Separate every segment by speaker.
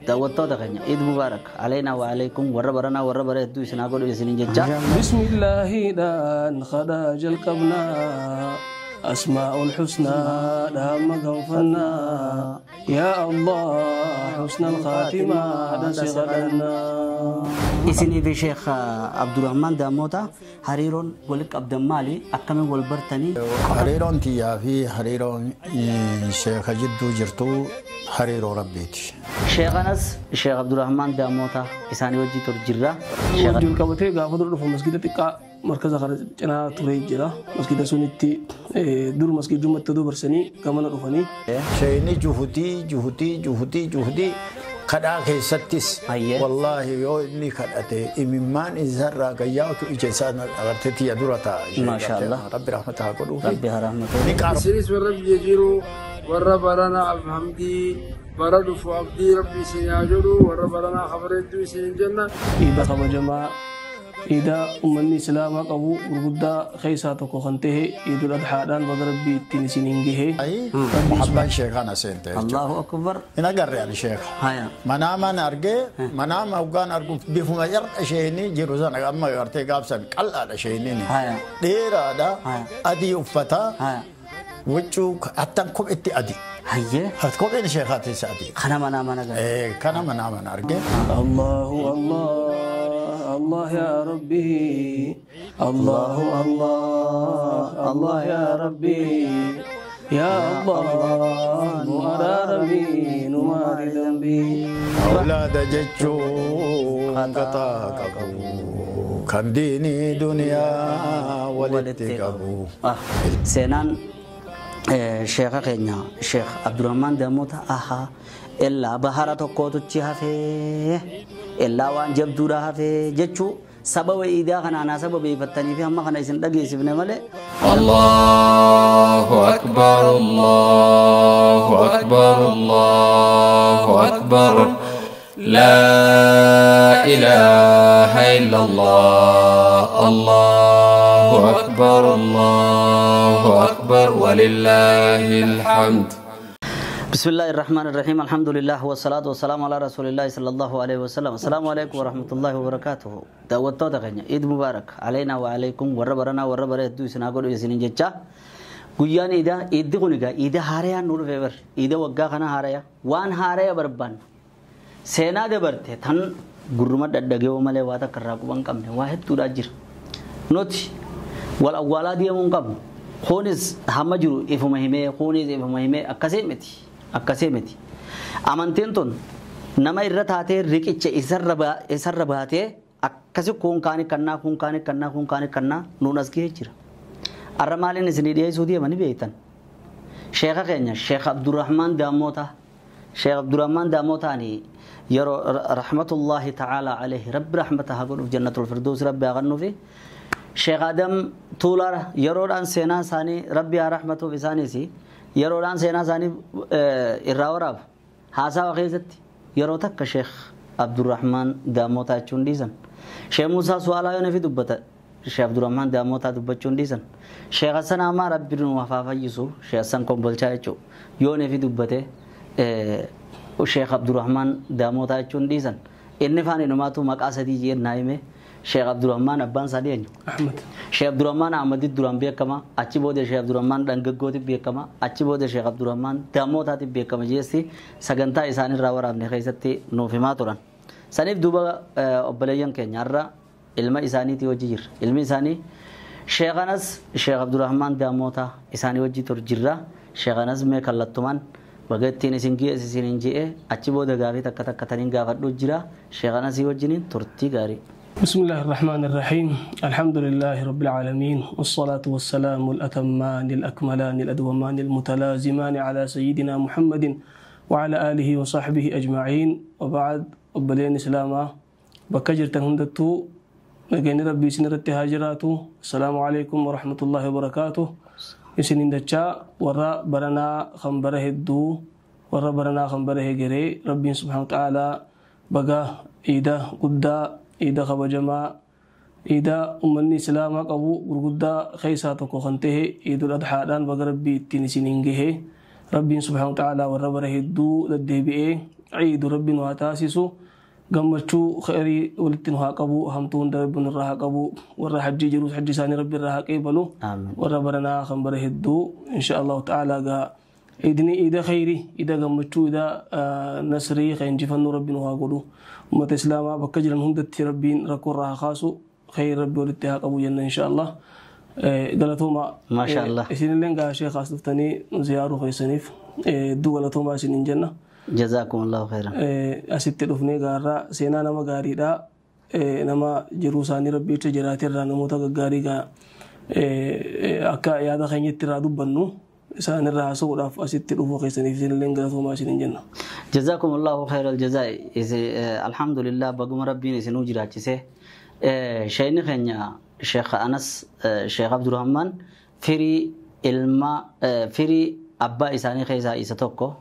Speaker 1: Daawwattoota keenya, Iid Mubaarak aleynaa wa aleykum. Warra baranaa warra bara hedduu isin haa godhu isiniin jecha.
Speaker 2: Bismillaahiidhaan kadhaa jalqabnaa, asmaa'ul husnaa dhaamma ganfannaa, yaa Allah husnal khaatimaa dhan si kadhannaa.
Speaker 1: Isinii fi Sheekh Abdurrahman Daammoota hariiroon walitti qabdan maali? Akkamiin wal bartanii?
Speaker 3: Hariiroon tiyyaa fi hariiroon sheeka jidduu jirtu hariiroo rabbiiti.
Speaker 1: Sheekhanas Sheekh Abdurrahman Daammoota isaanii wajjii tur jirra.
Speaker 2: Wajjin qabatee gaafa dura dhufu masgida xiqqaa markaza kana cinaa ture jira. Masgida sunitti dur masgida jummatti oduu barsanii gamana dhufanii.
Speaker 3: Sheeyni juhudii juhudii juhudii juhudii kadhaa keessattis wallaahi yoo inni kadhate imimmaan isarraa gayyaatu ija isaa agartee tiyya dura taa'a.
Speaker 1: Maashaallah.
Speaker 3: Rabbi rahmata haa godhuufi.
Speaker 1: Rabbi haa rahmatu.
Speaker 3: Ni qaara.
Speaker 4: Isinis warra biyya jiru, warra barana hamdii bara dhufu abdii rabbi isin haa jedhu, warra baranaa kabareedduu isin jenna.
Speaker 2: Iida kabajamaa, iida uummanni islaamaa qabu gurguddaa keessaa tokko kan ta'e Iidul Adhaadhaan baga rabbii ittiin isiniin gahe.
Speaker 3: Muhabbaan sheekaa na seente jechuudha.
Speaker 1: Allahu akbar.
Speaker 3: Hin agarre ani sheeka. Manaamaan argee, manaama hoggaan argu bifuma yarda isheenii jiru sana amma agartee gaafsan qal'aadha sheeniin. Dheeraadha. Adii uffataa. Huccuu hattan kophetti adi. Kopheen sheekaatis adi.
Speaker 1: Kana manaamaan agarre.
Speaker 3: Kana manaamaan argee.
Speaker 2: Allahu Allah Allah ya Rabbi, Allahu Allah Allah ya Rabbi, ya Allah nu araarami nu maari dambi.
Speaker 3: Awlaada jechuun gataa qabu kan diinii duniyaa walitti qabu.
Speaker 1: Seenaan sheekha keenya Sheekh Abdurrahman Daammoota ahaa illaa bahara tokkootuchi hafee illaa waan jabduudha hafee jechuu sababa iidaa kanaanaa sababeeffattanii fi hamma kana isin dhageessifne malee.
Speaker 5: Allahu akbar, Allahu akbar, Allahu akbar, la ilaha illallah, Allahu akbar, Allahu akbar, walillahil hamd.
Speaker 1: بسم الله الرحمن الرحيم، الحمد لله والصلاة والسلام على رسول الله صلى الله عليه وسلم. السلام عليكم ورحمة الله وبركاته. دعوتنا غنيا عيد مبارك علينا وعليكم وربرنا وربر يدو سناقول يسنين جتا. guyyaan iida iiddi kun egaa iida haarayaan nu dhufe bar iida waggaa kana haaraya waan haaraya barbaanna seenaa dabarte tan gurruma dhadhageewoo malee waa takka irraa quban qabne waa hedduudhaa jira. Nuti wal awwaalaa deemuu hin qabnu. Kunis hamma jiru ifuma himee, kunis ifuma himee, akkasii miti, akkasii miti. Amantiin tun nama irra taatee riqicha isarra baatee akkasi kun kaani kannaa, kun kaani kannaa, kun kaani kannaa nuun as gahee jira. Arra maaliin isinii dhiyeessuu deemanii beektan? Sheekha keenya Sheekh Abdurrahman Daammoota, Sheekh Abdurrahman Daammotaani yeroo rahmatullahi ta'ala alayhi, rabbi rahmata haa godhuuf, jannatul firdaus rabbi haa kennuufi. Sheekh Adam Tuulaa yeroodhaan seenaa isaanii rabbi haa rahmatuuf, isaaniis yeroodhaan seenaa isaanii irraa waraabu haasawa keessatti yeroo takka Sheekh Abdurrahman Daammotaa jechuun dhiisan. Sheekh Muusaa Su'aalaa yoo nafi dubbata Sheekh Abdurrahman Daammotaa dubbachuun dhiisan. Sheekh Hassan Amaa rabbi nu hafaa fayyisu, Sheekh Hassan Kombolchaa jechuun yoo nafi dubbate Sheekh Abdurrahman Daammotaa jechuun dhiisan. Inni faan inumaatu maqaa sadii jeen naa hime. Sheekh Abdurrahman abbaan isaanii eenyu?
Speaker 2: Ahmad.
Speaker 1: Sheekh Abdurrahman Ahmaditti duraan beekama. Achi booda Sheekh Abdurrahman dhangaggooti beekama. Achi booda Sheekh Abdurrahman Daammotaatti beekama jeessi sagantaa isaanirraa waraabne keessatti nuuf himaa turan. Saniif duuba obboleeyyan keenya har'a ilma isaaniitii wajji jirra. Ilmi isaanii Sheekhanas Sheekh Abdurrahman Daammotaa isaanii wajji tur jirra. Sheekhanas mee kallattumaan baga ittiin isin geesse isin hin je'e achi booda gaafii takka takka taniin gaafadhu jira. Sheekhanas wajjiniin turtii gaarii.
Speaker 2: بسم الله الرحمن الرحيم، الحمد لله رب العالمين، والصلاة والسلام الأتمان الأكملان الأدومان المتلازمان على سيدنا محمد وعلى آله وصحبه أجمعين، وبعد. وبلين إسلاما بكجرت هندتو نجين ربي سنرت هاجراتو. السلام عليكم ورحمة الله وبركاته. يسنين دتشا ورا برنا خنبره الدو ورا برنا خنبره جري ربي سبحانه وتعالى بقى إيدا قدا إيدا خبجما إيدا أمني إسلاما قبو قرقدا خيساتك وخنته إيد الأضحى دان بقى ربي تنسينينجه ربي سبحانه وتعالى ورا بره الدو للدي بإيه Ciidu rabbi nu haa taasisu. Gammachuu khayrii walitti nu haa qabu. Hamtuu hunda rabbi nurraa haa qabu. Warra hajjii jirus hajji isaanii rabbi irraa haa qeebalu. Warra baranaa kan bara hedduu insha Allahu ta'ala gaa idni ida khayrii ida gammachuu ida nasrii kan injifannoo rabbi nu haa godhu. Ummata islaamaa bakka jiran hundatti rabbiin rakkoo irraa haa kaasu. Khayrii rabbi walitti haa qabu jenna insha Allah. Galatooma.
Speaker 1: Maasha Allah.
Speaker 2: Isinillee gaa sheekh as dhuftanii nu ziyaaruu keessaniif hedduu galatoomaa isiniin jenna.
Speaker 1: Jazaakum Allahu khairan.
Speaker 2: Asitti dhufnee gaarraa seenaa nama gaariidha. Nama jiruu isaanii rabbi jecha jiraatirraa namoota gaggaarii gaa akka yaada keenyatti irraa dubbannu isaan irraa haasa'uudhaaf asitti dhufuu keessaniif isinillee galatoomaa isiniin jenna.
Speaker 1: Jazaakum Allahu khairal jazaa'i. Alhamdulillah baguma rabbiin isinuu jiraachise. Sheeyni keenya Sheekh Anas Sheekh Abdurrahman firii ilma firii abbaa isaanii keessaa isa tokko.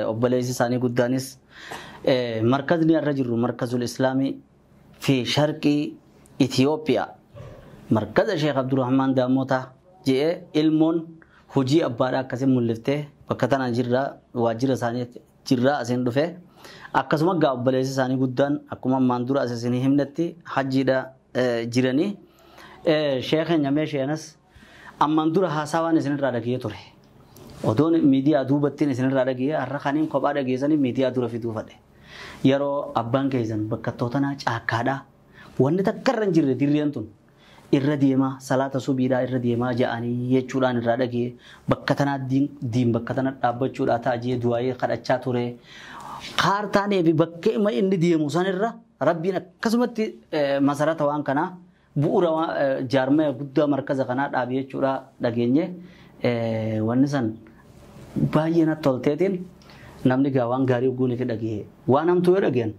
Speaker 1: Obboleessi isaanii guddaanis markazni irra jirru markazul islaamii fi sharqii Itiyoophiyaa markaza Sheekh Abdurrahman Daammotaa je'ee ilmoon hojii abbaadhaa akkasiin mul'iftee bakka tana jirraa waajjira isaanii jirraa asiin dhufe akkasuma gaa obboleessi isaanii guddaan akkuma ammaan dura as isinii himnetti hajjiidha jiranii Sheekh Nyamee Sheenas ammaan dura haasaa waan isinirraa dhagee ture. Odoon miidiyaa duubattiin isinirraa dhagee har'a kaniin kophaa dhageessanii miidiyaa dura fiduu fadhe. Yeroo abbaan keessan bakka tootanaa caakkaadhaa wanni takka irra hin jirre dirreen tun irra deemaa salaata subiidhaa irra deemaa ja'anii jechuudhaan irraa dhagee bakka tanaa diin bakka tana dhaabbachuudhaa ta'a jee du'aayee kadhachaa ture. Kaartaanee fi bakka inni deemu sanirra rabbiin akkasumatti masarata waan kanaa bu'uura jaarmaya guddaa markaza kanaa dhaabee jechuudha dhageenye wanni san baay'ee natti tolteetiin namni gaa waan gaarii uguun fi dhagee waan hamtuu yoo dhageen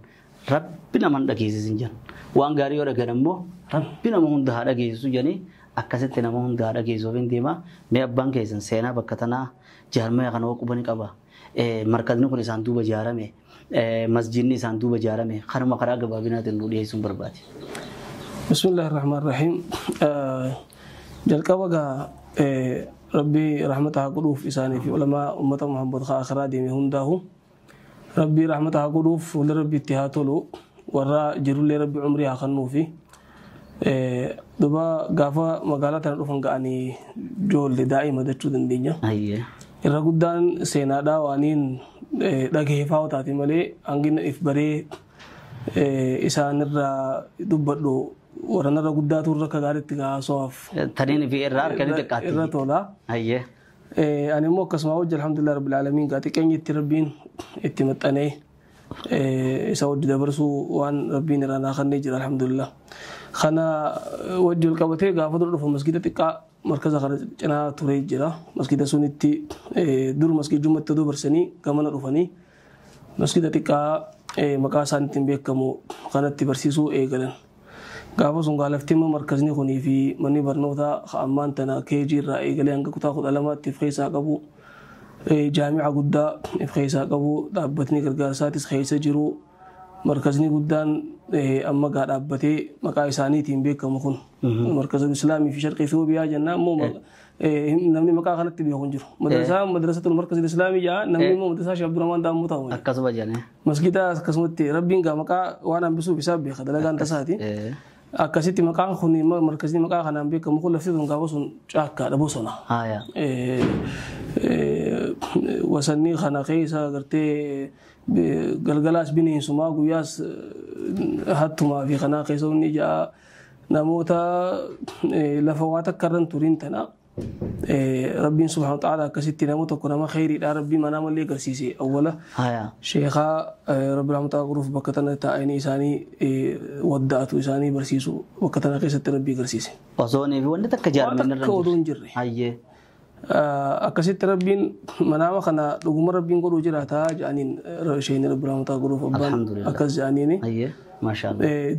Speaker 1: rabbi nama hin dhageessisin jedhan waan gaarii yoo dhageen immoo rabbi nama hunda haa dhageessisu jedhanii akkasitti nama hunda haa dhageessuuf hin deema. Mee abbaan keessan seenaa bakka tanaa jaarmaya kana qubani qaba. Markazni kun isaan duuba ijaarame masjidni isaan duuba ijaarame kanuma karaa gabaabinaatiin nu dhiyeessuun barbaade.
Speaker 2: Bismillaahi Rahmaan Rahiim. Jalqaba gaa rabbi rahmata haa godhuuf isaanii fi ulamaa ummata Muhammad haa akhiraa deeme hundaahu rabbi rahmata haa godhuuf fuula rabbi itti haa tolu warra jirullee rabbi umrii haa kennuufi. Duba gaafa magaalaa tana dhufan ga'anii ijoollee daa'ima jechuu dandeenya. Irra guddaan seenaadhaa waaniin dhageeffaa taate malee hangina if baree isaanirraa dubbadhu warra narra guddaatu irra akka gaariitti haasa'uuf.
Speaker 1: Taniin fi irraa harkanii xiqqaatti.
Speaker 2: Irra tola. Ani immoo akkasuma hojii alhamdulillah rabbil aalamiin gaa xiqqeenyitti rabbiin itti maxxanee isa wajji dabarsuu waan rabbiin irraa naa kennee jira alhamdulillah. Kana wajji ol qabatee gaafa dura dhufu masgida xiqqaa markaza kana cinaa turee jira. Masgida sunitti dur masgida jummatti oduu barsanii gamana dhufanii masgida xiqqaa maqaa isaaniitiin beekamu kanatti barsiisuu eegalan. Gaafa sun gaalaftee immoo markazni kunii fi manni barnootaa ammaan tana KG irraa eegalee hanga kutaa 12tti of keessaa qabu. Jaamica guddaa of keessaa qabu dhaabbatni gargaarsaatis keessa jiru. Markazni guddaan amma gaa dhaabbatee maqaa isaaniitiin beekamu kun markaza islaamii fi sharqii Itoophiyaa jennaan immoo namni maqaa kanatti beeku hin jiru. Madrasaa madrasatul markazil islaamii jaa namni immoo madrasaa Sheekh Abdurrahman Daammoo ta'u.
Speaker 1: Akkasuma jedhanii.
Speaker 2: Masgida akkasumatti rabbiin gaa maqaa waan hambisuuf isaa beeka dalagaan tasaati. Akkasitti maqaan kun markazni maqaa kanaan beekamu kun lafti sun gaafa sun caakkaadha bosona. Wasanni kana keessa gartee galgalaas bineensumaa guyyaas hattumaa fi kanaa keessa inni ja'a namoota lafa waa takka irra hin turin tana rabbiin subhaanahu wa ta'ala akkasitti nama tokko nama khayriidha rabbii manaa malee agarsiise awwala sheekaa rabbi rahmataa godhuuf bakka tana taa'anii isaanii wadda'atu isaanii barsiisu bakka tana keessatti rabbii agarsiise.
Speaker 1: Osoo fi wanni takka jaarmeen irra
Speaker 2: hin jirre. Odoo hin jirre. Akkasitti rabbiin manaama kana dhuguma rabbiin godhuu jiraata jedhaniin isheen rabbi rahmataa godhuuf abbaan akkas jedhaniini.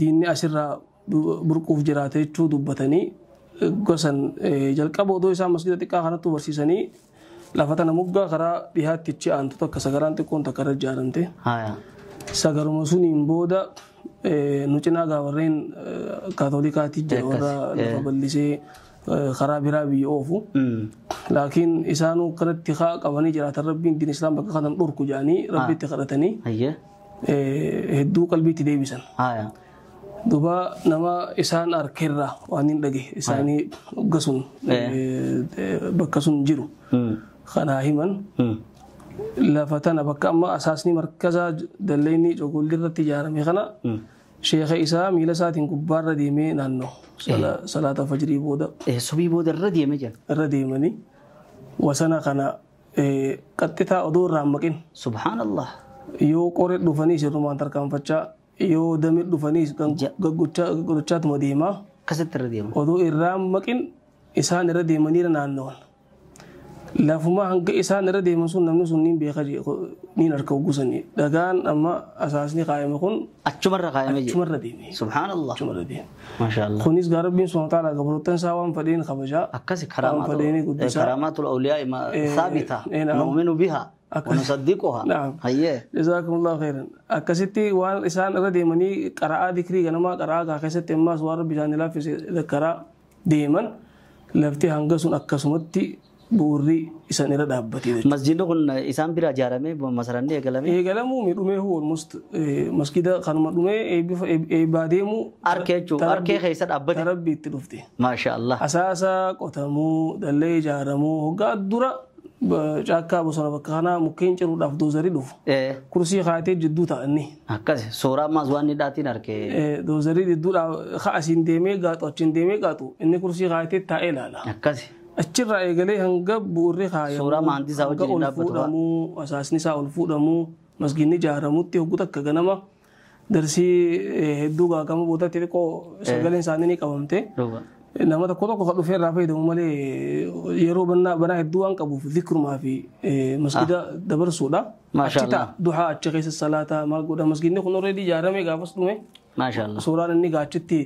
Speaker 2: Diinni asirraa burquuf jiraata jechuu dubbatanii gosan jalqaba odoo isaan masgida xiqqaa kanatti barsiisanii lafa tana moggaa karaa dhiyaatti ichi aantu takka sagaraan xiqqoon takka irra ijaaramte. Sagaruma suniin booda nu cinaa gaa warreen kaatolikaati jira warra lafa bal'isee Karaa biraa biyya oofu. Laakiin isaanuu kanatti qabanii jiraatan rabbiin diin islaam bakka kanan dhorku jedhanii rabbitti kadhatanii hedduu qalbiitti deebisan. Duuba nama isaan harkeerraa waan hin dhage isaanii hogga sun bakka sun jiru. Kanaa himan lafa tana bakka amma asaasni markazaa dalleenni cogolli irratti ijaarame kana sheekha isaa miila isaatiin gubbaarra deemee naannoo salaata fajrii booda.
Speaker 1: Subii booda irra deemee jira.
Speaker 2: Irra deemanii wasana kana qaxxitaa odoo irraa hin maqin.
Speaker 1: Subhaanallah.
Speaker 2: Yoo qoree dhufanii sirrumaan tarkaanfachaa yoo damee dhufanii gaggochaatuma deemaa.
Speaker 1: Akkasitti irra deema.
Speaker 2: Odoo irraa hin maqin isaan irra deemanii naannawan. Lafuma hanga isaan irra deeman sun namni sun niin beeka niin harka uggusanii dhagaan amma asaasni kaayame kun
Speaker 1: achumarra kaayame jira.
Speaker 2: Achumarra deeme.
Speaker 1: Subhaanallah.
Speaker 2: Achumarra deeme.
Speaker 1: Maashaallah.
Speaker 2: Kunis gaa rabbiin subhaana ta'ala gabroottan isaa waan fedheen kabajaa.
Speaker 1: Akkasi karaamaatul awliyaa saabita nu'minu biha wa nusaddiquha. Hayyee.
Speaker 2: Jazaakumullahu khairan. Akkasitti waan isaan irra deemanii qara'aa dikrii ganamaa qara'aa gaa keessatti ammaas waan rabbi isaanii laaffise karaa deeman lafti hanga sun akkasumatti bu'uurri isaan irra dhaabbatee jechuudha.
Speaker 1: Masjidni kun isaan bira ijaaramee masarannee eegalame.
Speaker 2: Eegalamuu dhumee almost masjida kanuma dhumee eebbaa deemu.
Speaker 1: Arkee jechuudha. Arkee keessa dhaabbate.
Speaker 2: Rabbi itti dhufte.
Speaker 1: Maashaallah.
Speaker 2: Asaasa qotamuu dallee ijaaramuu hoggaa dura caakkaa bosona bakka kanaa mukkeen ciruudhaaf doozarii dhufu. Kursii kaatee jidduu taa'anii.
Speaker 1: Akkas suuraa ammaas waan hidhaatiin arkee.
Speaker 2: Doozarii jidduudhaa ka'asiin deemee gaatu achiin deemee gaatu inni kursii kaatee taa'ee ilaala.
Speaker 1: Akkasi.
Speaker 2: Achirraa eegalee hanga bu'uurri kaayamu.
Speaker 1: Suuraa maandisaa wajjin dhaabbatu.
Speaker 2: Ol fuudhamuu asaasni isaa ol fuudhamuu masgiinni ijaaramutti hogguu takka ganama darsii hedduu gaagama boodatti xiqqoo sagaleen isaanii ni qabamte. Nama tokko tokko kan dhufee irraa fayyadamu malee yeroo banaa hedduu waan qabuuf zikrumaa fi masgida dabarsuudha. Achi ta'a duhaa achi keessa salaataa maal godha masgiinni kun already ijaaramee gaafas dhume.
Speaker 1: Maashaallah.
Speaker 2: Suuraan inni gaachitti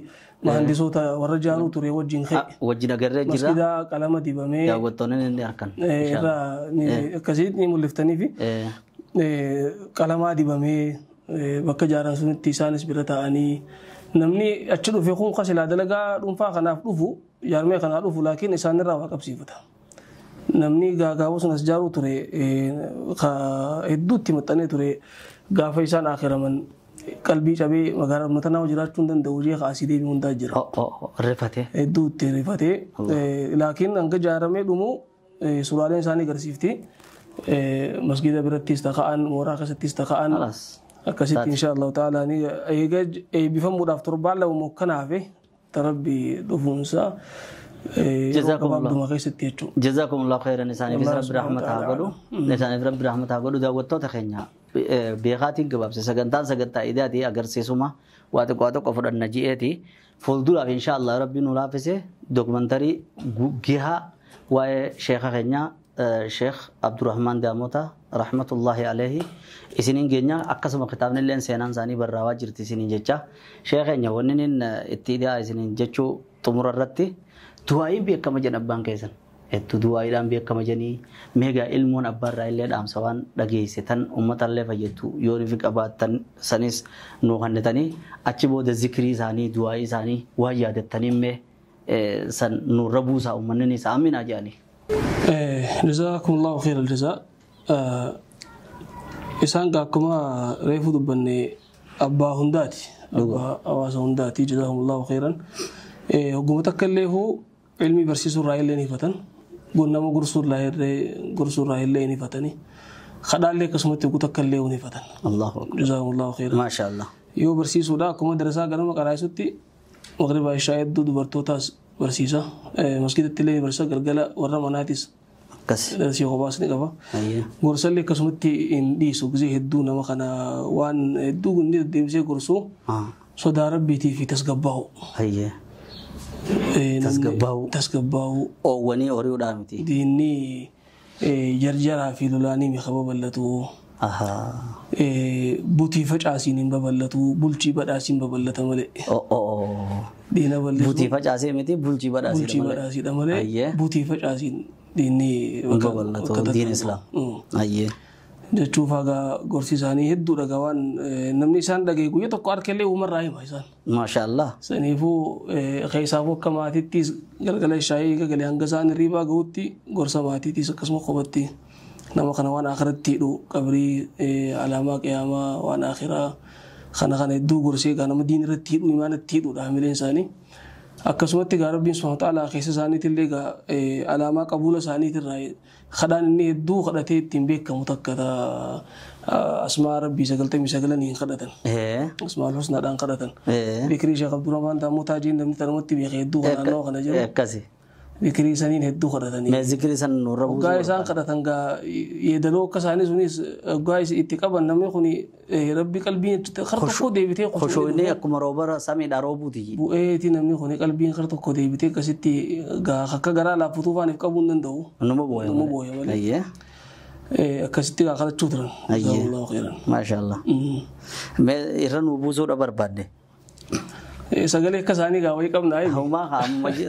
Speaker 2: mahandisoota warra ijaaruu ture wajjin ka'e.
Speaker 1: Wajjin agarree jira.
Speaker 2: Masgida qalama dibamee.
Speaker 1: Daawwattoonni ni argan.
Speaker 2: Irraa akkasitti ni mul'iftanii fi qalamaa dibamee bakka ijaaran sunitti isaanis bira taa'anii namni achi dhufe kun qasilaa dalagaa dhuunfaa kanaaf dhufu jaarmee kanaa dhufu laakiin isaanirraa waa qabsiifata. Namni gaafa sun as ijaaruu ture hedduutti maxxanee ture gaafa isaan akhiraman qalbii cabee magaalaa matanaa jiraachuu hin danda'u jee kaasii deebii hundaa jira.
Speaker 1: Rifatee.
Speaker 2: Hedduutti rifatee laakiin hanga ijaaramee dhumu suuraaleen isaanii agarsiifti. Masgida birattis taka'an mooraa keessattis taka'an. Akkasitti insha Allahu ta'ala eega eebbifamuudhaaf torbaan lama mokkanaaf tarabbi dhufuunsaa gabaabduma keessatti jechuudha.
Speaker 1: Jazaakumullahu khairan isaaniifis rabbi rahmata haa godhu. Isaaniif rabbi rahmata haa godhu daawwattoota keenya beekaatiin gabaabse sagantaan sagantaa idaati agarsiisuma waa xiqqoo tokko fudhanna ji'eeti fuulduraaf insha Allah rabbi nu laaffise dookumantarii gihaa waa'ee sheeka keenyaa Sheekh Abdurrahman Daamota rahmatullahi alayhi isiniin geenya akkasuma kitaabni illee seenaan isaanii barraawaa jirti isiniin jecha sheekh keenya wanni inni itti idaa isiniin jechuu xumura irratti du'aa'iin beekama jedhan abbaan keessan hedduu du'aa'iidhaan beekama jedhanii meegaa ilmoon abbaarraa illee dhaamsa waan dhageesse tan uummatallee fayyaddu yoo nufi qabaattan sanis nuu kennitanii achi booda zikrii isaanii du'aa'ii isaanii waan yaadattanii mee san nurra buusaa uummanni isaa aminaa jedhanii.
Speaker 2: جزاكم الله خير الجزاء. إسان قاكما ريفو دبني أبا هنداتي أبا أواس هنداتي جزاهم الله خيرا. حكومتك اللي هو علمي برسيس الرأي اللي نفتن قلنا ما قرصور لا قرصور الرأي اللي نفتني خدال لك قسمتي قلتك اللي هو نفتن.
Speaker 1: الله أكبر.
Speaker 2: جزاهم الله خيرا.
Speaker 1: ما شاء الله.
Speaker 2: يو برسيس ولا كم درسا قالوا ما قرايستي مغرب عشاء دو برتوتاس برسيسا مسجد التلي برسا قلقلة ورا مناتيس درسي خباس نقفا قرص لي قسمتي إن ديسو زي هدونا ما كان وان هدو ندي ديمسي قرصو صدا ربي تي في تسقبه.
Speaker 1: أيه. تسقبه.
Speaker 2: تسقبه.
Speaker 1: أو وني أوريو دامتي.
Speaker 2: ديني جرجرها في لولاني مخبب بلتو.
Speaker 1: أها.
Speaker 2: بوتي فجأة ببلتو بولشي بدأسين ببلتو ملء.
Speaker 1: أو.
Speaker 2: دينا بلتو.
Speaker 1: بوتي فجأة متي بولشي بدأسين.
Speaker 2: بولشي بدأسين ملء. بوتي فجأة ديني
Speaker 1: ببلتو دين الإسلام. أيه.
Speaker 2: Jechuuf haga gorsi isaanii hedduudha gaa waan namni isaan dhagaye guyyaa tokko harkallee uumarraa hima isaan.
Speaker 1: Maashaallah.
Speaker 2: Saniifuu keessaafuu akka maatiittis galgala shaayii gagalee hanga isaan hirribaa gahutti gorsa maatiittis akkasuma qobatti nama kana waan akhiratti hidhu qabrii alaamaa qiyaamaa waan akhiraa kana kana hedduu gorsee gaa nama diin irratti hidhu imaanatti hidhuudha hamileen isaanii. Akkasumatti gaa Rabbiin subhaanahu wa ta'aalaa keessa isaaniitillee gaa alaamaa qabuula isaaniitirraa kadhaan inni hedduu kadhatee ittiin beekamu takka asmaa Rabbii 99 kadhatan. Asmaa al-husnaadhaan kadhatan. Dhikrii Sheekh Abdurrahmaan Daamuu Taajiin namni tanumatti beeke hedduu kan naannoo kana jiru.
Speaker 1: Akkasi.
Speaker 2: Dhikrii saniin hedduu kadhatanii.
Speaker 1: Mee zikrii san nurra buusuu.
Speaker 2: Hoggaa isaan kadhatan gaa yeedaloo akka isaanii sunis hoggaa itti qaban namni kun Rabbi qalbiin kar tokko deebitee
Speaker 1: Khushuunni akkuma roobara samiidhaa roobuuti.
Speaker 2: Bu'eeti namni kun qalbiin kar tokko deebitee akkasitti gaa akka garaa laaffatuu faaniif qabuu hin danda'u.
Speaker 1: Numa booya.
Speaker 2: Numa booya malee. Akkasitti gaa kadhachuu turan. Allahu khairan.
Speaker 1: Maashaallah. Mee irra nu buusuudha barbaadde.
Speaker 2: Sagalee akka isaanii gaa wayii qabna.
Speaker 1: Humaa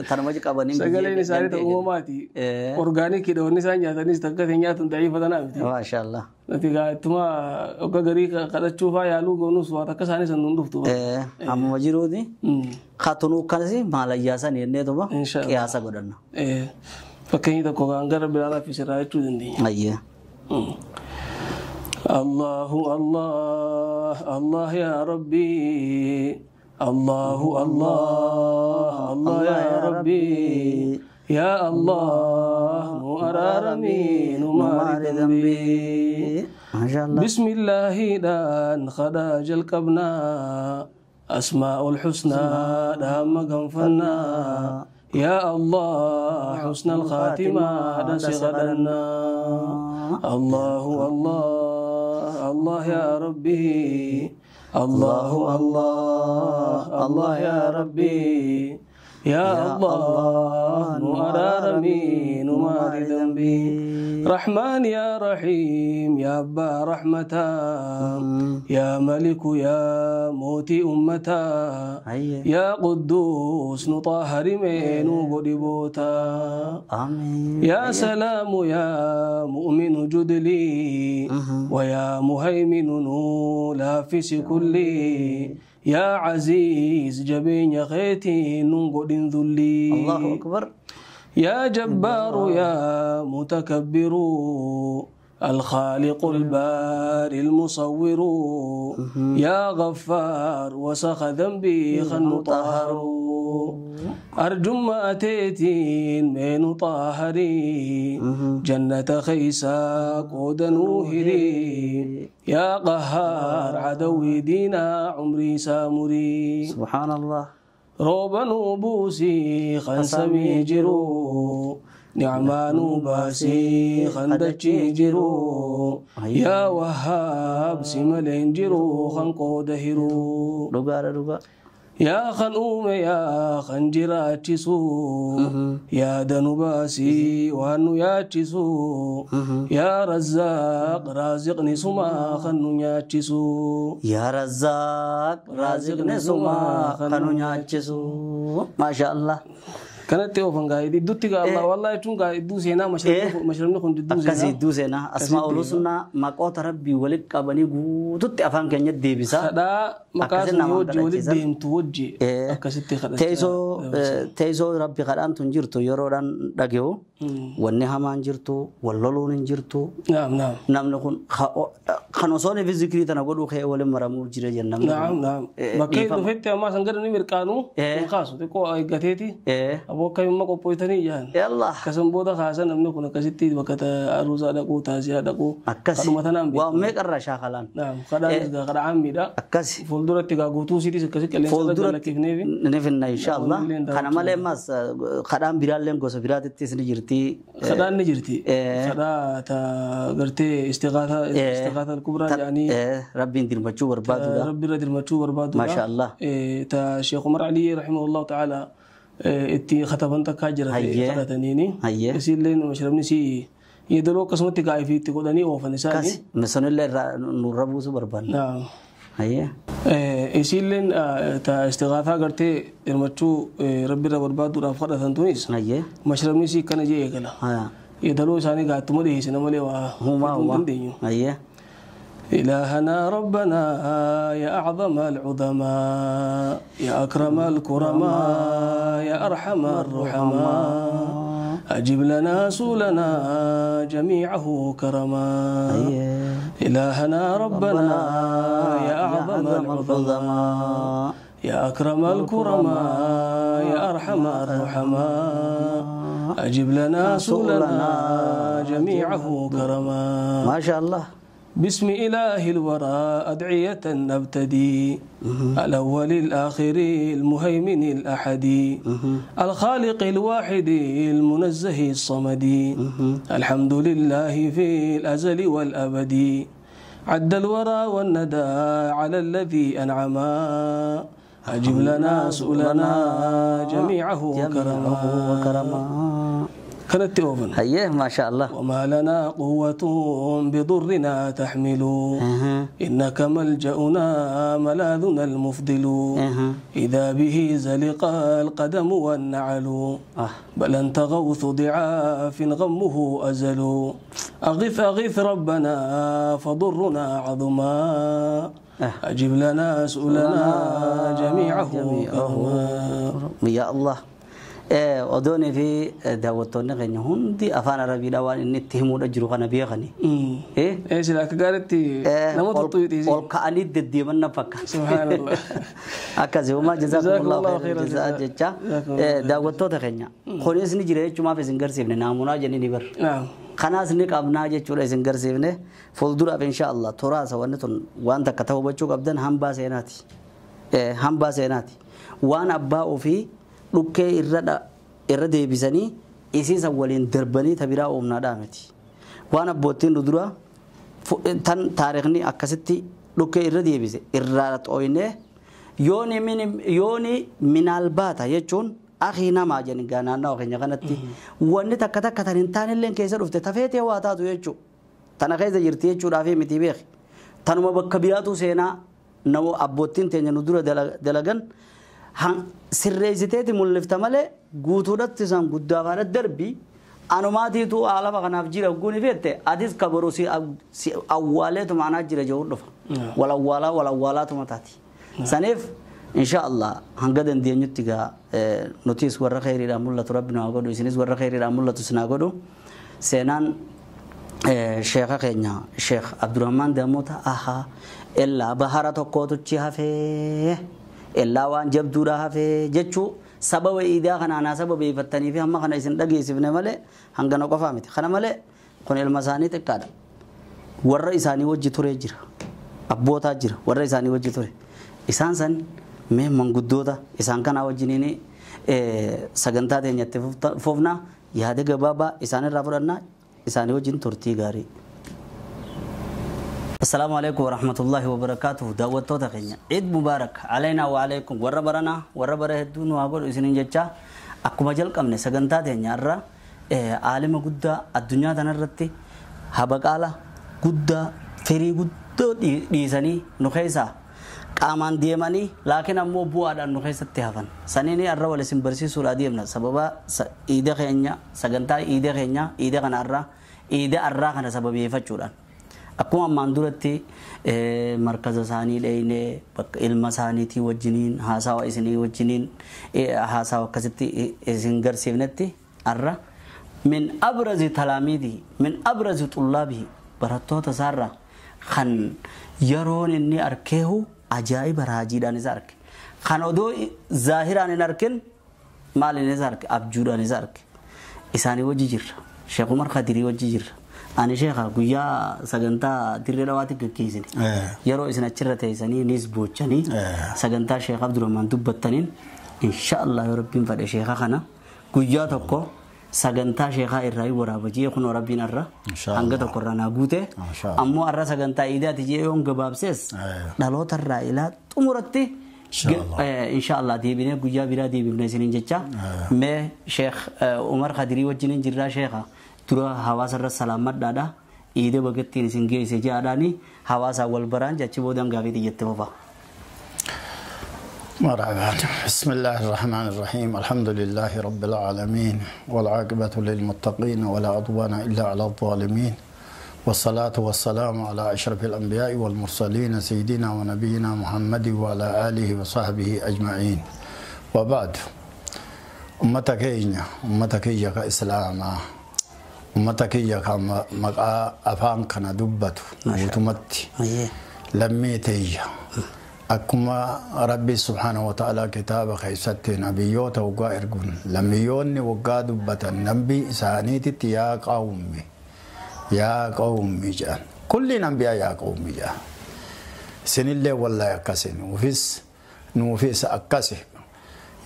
Speaker 1: tanuma qabanii.
Speaker 2: Sagaleen isaanii ta'uu uumamaati. Orgaanikiidha wanni isaan nyaatanis takka ta'e nyaatan da'iifa tanaa miti.
Speaker 1: Maashaallah.
Speaker 2: Nati gaa ittuma hogga garii kadhachuu faa yaaluu goonus waan akka isaanii san nun dhuftu.
Speaker 1: Ammuma jiruuti. Katunuu kanas maalayyaa san jenneetuma qiyaasa godhanna.
Speaker 2: Fakkeenyi tokko gaan gara biraa laffisirraa jechuu dandeenya.
Speaker 1: Ayyee.
Speaker 2: Allahu Allah Allah ya Rabbi. Allahu Allah Allah ya Rabbi ya Allah nu ararami nu mari dhanbi.
Speaker 1: Maashaallah.
Speaker 2: Bismillahi dan khada jalqabna asmaul husna dhamma ganfanna ya Allah husnal khatima dan sigadanna. Allahu Allah Allah ya Rabbi. Allahu Allah Allah ya Rabbi ya Allah nu ararami nu mari dhanbi. Rahman ya Rahim ya Abba rahmata ya Maliku ya Moti ummata ya Quddus nu tahharime nu godibota.
Speaker 1: Amin.
Speaker 2: Ya Salamu ya Mu'minu judli wa ya Muhaiminu nu lafisi kulli ya Aziz jabeenya keetiin nun godhin dhulli.
Speaker 1: Allahu akbar.
Speaker 2: يا جبار يا متكبر الخالق الباري المصور يا غفار وسخ ذنبي خن طهر أرجم أتيتين من طهري جنة خيسا قود نوهري يا قهار عدوي دينا عمري سامري.
Speaker 1: سبحان الله.
Speaker 2: روبا نوبوسي خنسمي جرو نعما نوباسي خندتشي جرو يا وهاب سملين جرو خنقو دهرو
Speaker 1: رقا
Speaker 2: يا خنوم يا خنجراتشسو يا دنوباسي وانو ياتشسو يا رزاق رازقني سما خنو ياتشسو
Speaker 1: يا رزاق رازقني سما خنو ياتشسو. ما شاء الله.
Speaker 2: Kanatti oofan gaa idduutti gaa Allah wallahi jechuun gaa idduu seenaa mashrabni kun idduu seenaa.
Speaker 1: Akkasii idduu seenaa asmaa'ul husnaa maqoota Rabbii walitti qabanii guututti afaan keenya deebisaa.
Speaker 2: Kadhaa maqaa sun wajji walitti deemtu wajji akkasitti kadhachaa.
Speaker 1: Teessoo Rabbi kadhaan tun jirtu yeroodhaan dhage'u wanni hamaan jirtu wal loluun hin jirtu. Namni kun kan osoo inni zikrii tana godhuu ka'ee waliin maramuu jira jenna.
Speaker 2: Naam naam. Bakka dhufetti ammaa san gadi ni mirqaanuu hin kaasu xiqqoo eeggateeti. Aboo akkamiin qophoitanii ijaan.
Speaker 1: Yallah.
Speaker 2: Akkasuma booda kaasan namni kun akkasitti bakka aruusaa dhaquu taasisaa dhaquu.
Speaker 1: Akkasi.
Speaker 2: Kadhuma tanaan beekamu.
Speaker 1: Waa meeqarraa shaakalaan.
Speaker 2: Naam kadhaanis gaa kadhaa ammiidha.
Speaker 1: Akkasi.
Speaker 2: Fuulduratti gaa guutuu isiitis akkasi qilleensa irra lakkifneefi.
Speaker 1: Ni finna inshaallah. Kana malee ammas kadhaan biraallee gosa biraatittis ni jirti.
Speaker 2: Kadhaan ni jirti. Kadhaa ta gartee istiqaataa al-kubraa jedhanii.
Speaker 1: Rabbiin dirmachuu barbaadudha.
Speaker 2: Rabbi irra dirmachuu barbaadudha.
Speaker 1: Maashaallah.
Speaker 2: Ta Sheekh Umar Aliyyi rahimahullahu ta'ala itti khataban takkaa jira kadhataniini. Isiillee mashrabni si yeedaloo akkasumatti gaa'ifii itti godhanii oofan isaanii.
Speaker 1: Sunillee nurra buusuu barbaadna.
Speaker 2: Isiilleen ta istiqaataa gartee dirmachuu rabbi irra barbaaduudhaaf kadhatan tunis mashrabni si akkana jee eegala. Yeedaloo isaanii gaattuma dhiyeessina malee waa hin dandeenyu. إلهنا ربنا يا أعظم العظماء يا أكرم الكرماء يا أرحم الرحماء أجب لنا سؤلنا جميعه كرما. إلهنا ربنا يا أعظم العظماء يا أكرم الكرماء يا أرحم الرحماء أجب لنا سؤلنا جميعه كرما.
Speaker 1: ما شاء الله.
Speaker 2: بسم إله الورى أدعية نبتدي الأول الآخر المهيمن الأحد الخالق الواحد المنزه الصمد الحمد لله في الأزل والأبد عد الورى والندى على الذي أنعما أجب لنا سؤلنا جميعه كرما. كانت أوفن.
Speaker 1: هيه ما شاء الله.
Speaker 2: وما لنا قوة بضرنا تحمل إنك ملجأنا ملاذنا المفضل إذا به زلق القدم والنعل بل أنت غوث ضعاف غمه أزل أغث أغث ربنا فضرنا عظما أجب لنا سؤلنا جميعه كرما.
Speaker 1: يا الله. Odoonii fi daawwattoonni keenya hundi afaan Arabiidha waan inni itti himuudha jiru kana beekani.
Speaker 2: Sila akka gaariitti nama tuttuuti.
Speaker 1: Ol ka'anii deddeeman na fakkaata.
Speaker 2: Subhaanallah.
Speaker 1: Akkasii uumaa jazaakumullahu khairan jazaa jecha daawwattoota keenya kunis ni jira jechumaaf isin garsiifne naamunaa jennee ni barra. Kanaas ni qabnaa jechuudha isin garsiifne fuulduraaf insha Allah toraasa wanni tun waan takka ta'uu hubachuu qabdan hambaa seenaati. Hambaa seenaati. Waan abbaa ofii dhukkee irra deebisanii isiisa waliin darbanii tabiraa oomnaadhaa miti. Waan abboottiin dura tan taarikhni akkasitti dhukkee irra deebise irraa xooyne yooni minaalbaata jechuun akhi namaa jedhan gaa naannoo keenya kanatti wanni takka takka tan hin taanilleen keessa dhufte tafeetee waa taatu jechuu tana keessa jirti jechuudhaaf miti beeki. Tanuma bakka biraatu seenaa nama abboottiin teenya nu dura dalagan sirreessiteeti mul'ifta malee guutuudhatti isaan guddaa faana darbii anumaatiitu alafa kanaaf jira guuni feette atis kabaruu si awwaaleetu maanaa jira jedhu dhufa. Wal awwaalaa wal awwaalaatuma taati. Saniif insha Allah hanga dandeenyutti gaa nutis warra khayriidhaan mul'atu rabbi nu haa godhu isinis warra khayriidhaan mul'atu isin haa godhu. Seenaan sheekha keenya Sheekh Abdurrahmaan Daamota ahaa illaa bahara tokkootuchi hafee. Illaa waan jabduudha hafee jechuu sababa iidaa kanaanaa sababeeffattanii fi hamma kana isin dhageessifne malee hangana qofaa miti. Kana malee kun ilma isaanii xiqqaadha. Warra isaanii wajji turee jira. Abbootaa jira. Warra isaanii wajji ture. Isaan san mee manguddoota isaan kanaa wajjiniin sagantaa teenyatti fufnaa yaada gabaabaa isaan irraa fudhannaa isaanii wajjin turtii gaarii. السلام عليكم ورحمة الله وبركاته. دعوتنا خينا عيد مبارك علينا وعليكم. وربرنا وربره الدون وابر إسنين جتة أكو مجال كم نسجنتا تاني أرى عالم جدا الدنيا تنرتي هبقالة جدا فري جدا ديساني نخيسا كامان ديماني لكن أمو بواد نخيسا تهفن سنيني أرى ولا سنبرسي سورة ديمنا سببا إيدا خينا سجنتا إيدا خينا إيدا كان أرى إيدا أرى كان سببي فتشوران. Akkuma ammaan duratti markaza isaanii dheyne bakka ilma isaaniitii wajjiniin haasawa isinii wajjiniin haasawa akkasitti isin garsiifnetti arra min abrazi talaamiidii min abrazi xullaabii barattoota isaarra kan yeroon inni arkeehu ajaa'iba raajiidhaan isa arke kan odoo zaahiraan hin arkin maaliin isa arke abjuudhaan isa arke isaanii wajji jirra Sheekh Umar Khadirii wajji jirra. Ani sheekha guyyaa sagantaa dirree dhawaatti gaggeessine yeroo isin achirra teessanii nis boochanii sagantaa Sheekh Abdurrahmaan dubbattaniin insha Allah yoo rabbiin fedhe sheekha kana guyyaa tokko sagantaa sheekhaa irraa waraaba jee kun rabbiin irra hanga tokko irraa naa guute ammoo irra sagantaa iidaati jee yoon gabaabsees dhaloota irraa ilaa xumuratti insha Allah deebinee guyyaa biraa deebifne isiniin jecha mee Sheekh Umar Khadirii wajjiniin jirraa sheekha dura hawaasa irra salaamadhaadha iidee bagattiin isin geesse jedhaani hawaasa wal baraan jechi boodaan gaafii xiyyatte fufa.
Speaker 3: مرحبا. بسم الله الرحمن الرحيم. الحمد لله رب العالمين والعاقبة للمتقين ولا عدوان إلا على الظالمين والصلاة والسلام على أشرف الأنبياء والمرسلين سيدنا ونبينا محمد وعلى آله وصحبه أجمعين وبعد. أمتك إيا كإسلام، أمتك إيا كأفان كان دبت وتمت لميتي أكما ربي سبحانه وتعالى كتاب خيست نبيوت وقائرقون لميوني وقا دبت النبي سانيتي يا قومي يا قومي جاء كل نبي يا قومي جاء سن الله والله يكسن وفيس نوفيس أكسه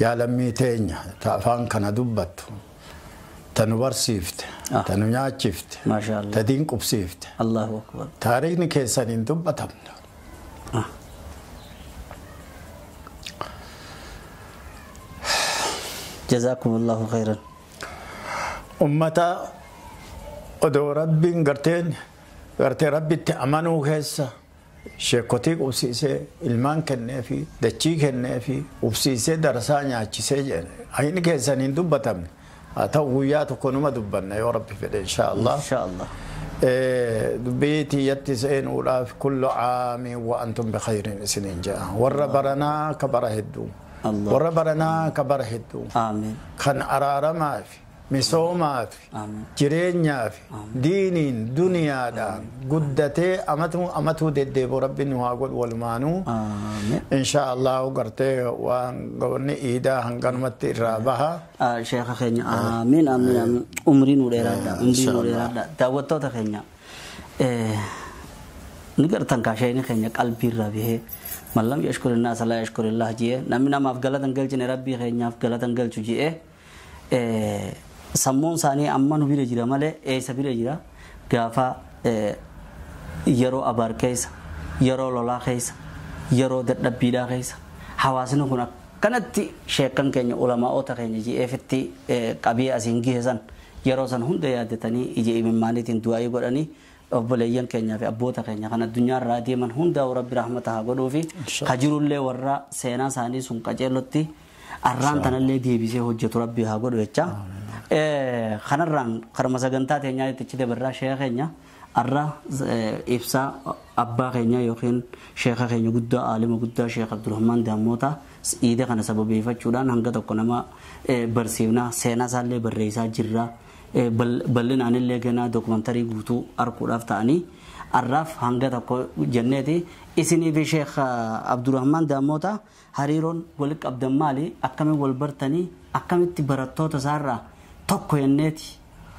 Speaker 3: يا لميتين تأفان كان دبت تنور سيفت تنويا شفت
Speaker 1: ما شاء الله
Speaker 3: تدين قب سيفت
Speaker 1: الله أكبر
Speaker 3: تاريخ كيسان دبت.
Speaker 1: جزاكم الله خيرا.
Speaker 3: أمتا ودو ربي قرتين قرتي ربي تأمنوا كيسا شيكوتيك وبسيسي المان كنافي دتشي كنافي وبسيسي درساني عشيسي عين كيسا ندبتم أتويات كونما دبنا يا ربي في إن شاء الله
Speaker 1: إن شاء الله.
Speaker 3: بيتي يتسين ولا كل عام وأنتم بخير سنين جاء وربرنا كبره الدو وربرنا كبره الدو.
Speaker 1: آمين.
Speaker 3: كان أرار ما في مسوما في جرين في دين دنيا دان قدتي أمته أمته دد برب نواقل والمانو.
Speaker 1: آمين.
Speaker 3: إن شاء الله وقرته وقرني إيدا هنقرمت الرابها.
Speaker 1: شيخ خينيا آمين آمين آمين. عمري نور إرادة عمري نور إرادة دعوته تخينيا. نقدر تنكاشين خينيا قلبي الرابه من لم يشكر الناس لا يشكر الله جيه نمنا ما في غلط انقل جن ربي خينيا في غلط انقل جيه. Sammuun isaanii amma nu bira jira malee eessa bira jira gaafa yeroo abaar keessa yeroo lolaa keessa yeroo dadhabbiidhaa keessa hawaasni kun akkanatti sheekan keenya ulamaa'ota keenya ji'eefitti qabee asiin geessan yeroo san hunda yaaddatanii ija imimmaaniitiin du'aayii godhanii obboleeyyan keenyaa fi abboota keenya kan addunyaarraa deeman hundaa rabbi rahmata haa godhuu fi hajirullee warra seenaa isaanii sun qaceellotti arraan tanallee deebisee hojjetu rabbi haa godhu jecha. Kanarraan karma sagantaa teenyaa itti dabarraa sheeka keenya arra ibsaa abbaa keenya yookiin sheeka keenya guddaa aalima guddaa Sheekh Abdurrahmaan Daammoota iida kana sababeeffachuudhaan hanga tokko nama barsiifnaa seenaa isaallee barreessaa jirra bal'inaan illee ganaa dookumantarii guutuu arguudhaaf ta'anii arraaf hanga tokko jenneeti isinii fi Sheekh Abdurrahmaan Daammoota hariiroon walitti qabdan maali akkamiin wal bartanii akkamitti barattoota isaarraa tokko jenneeti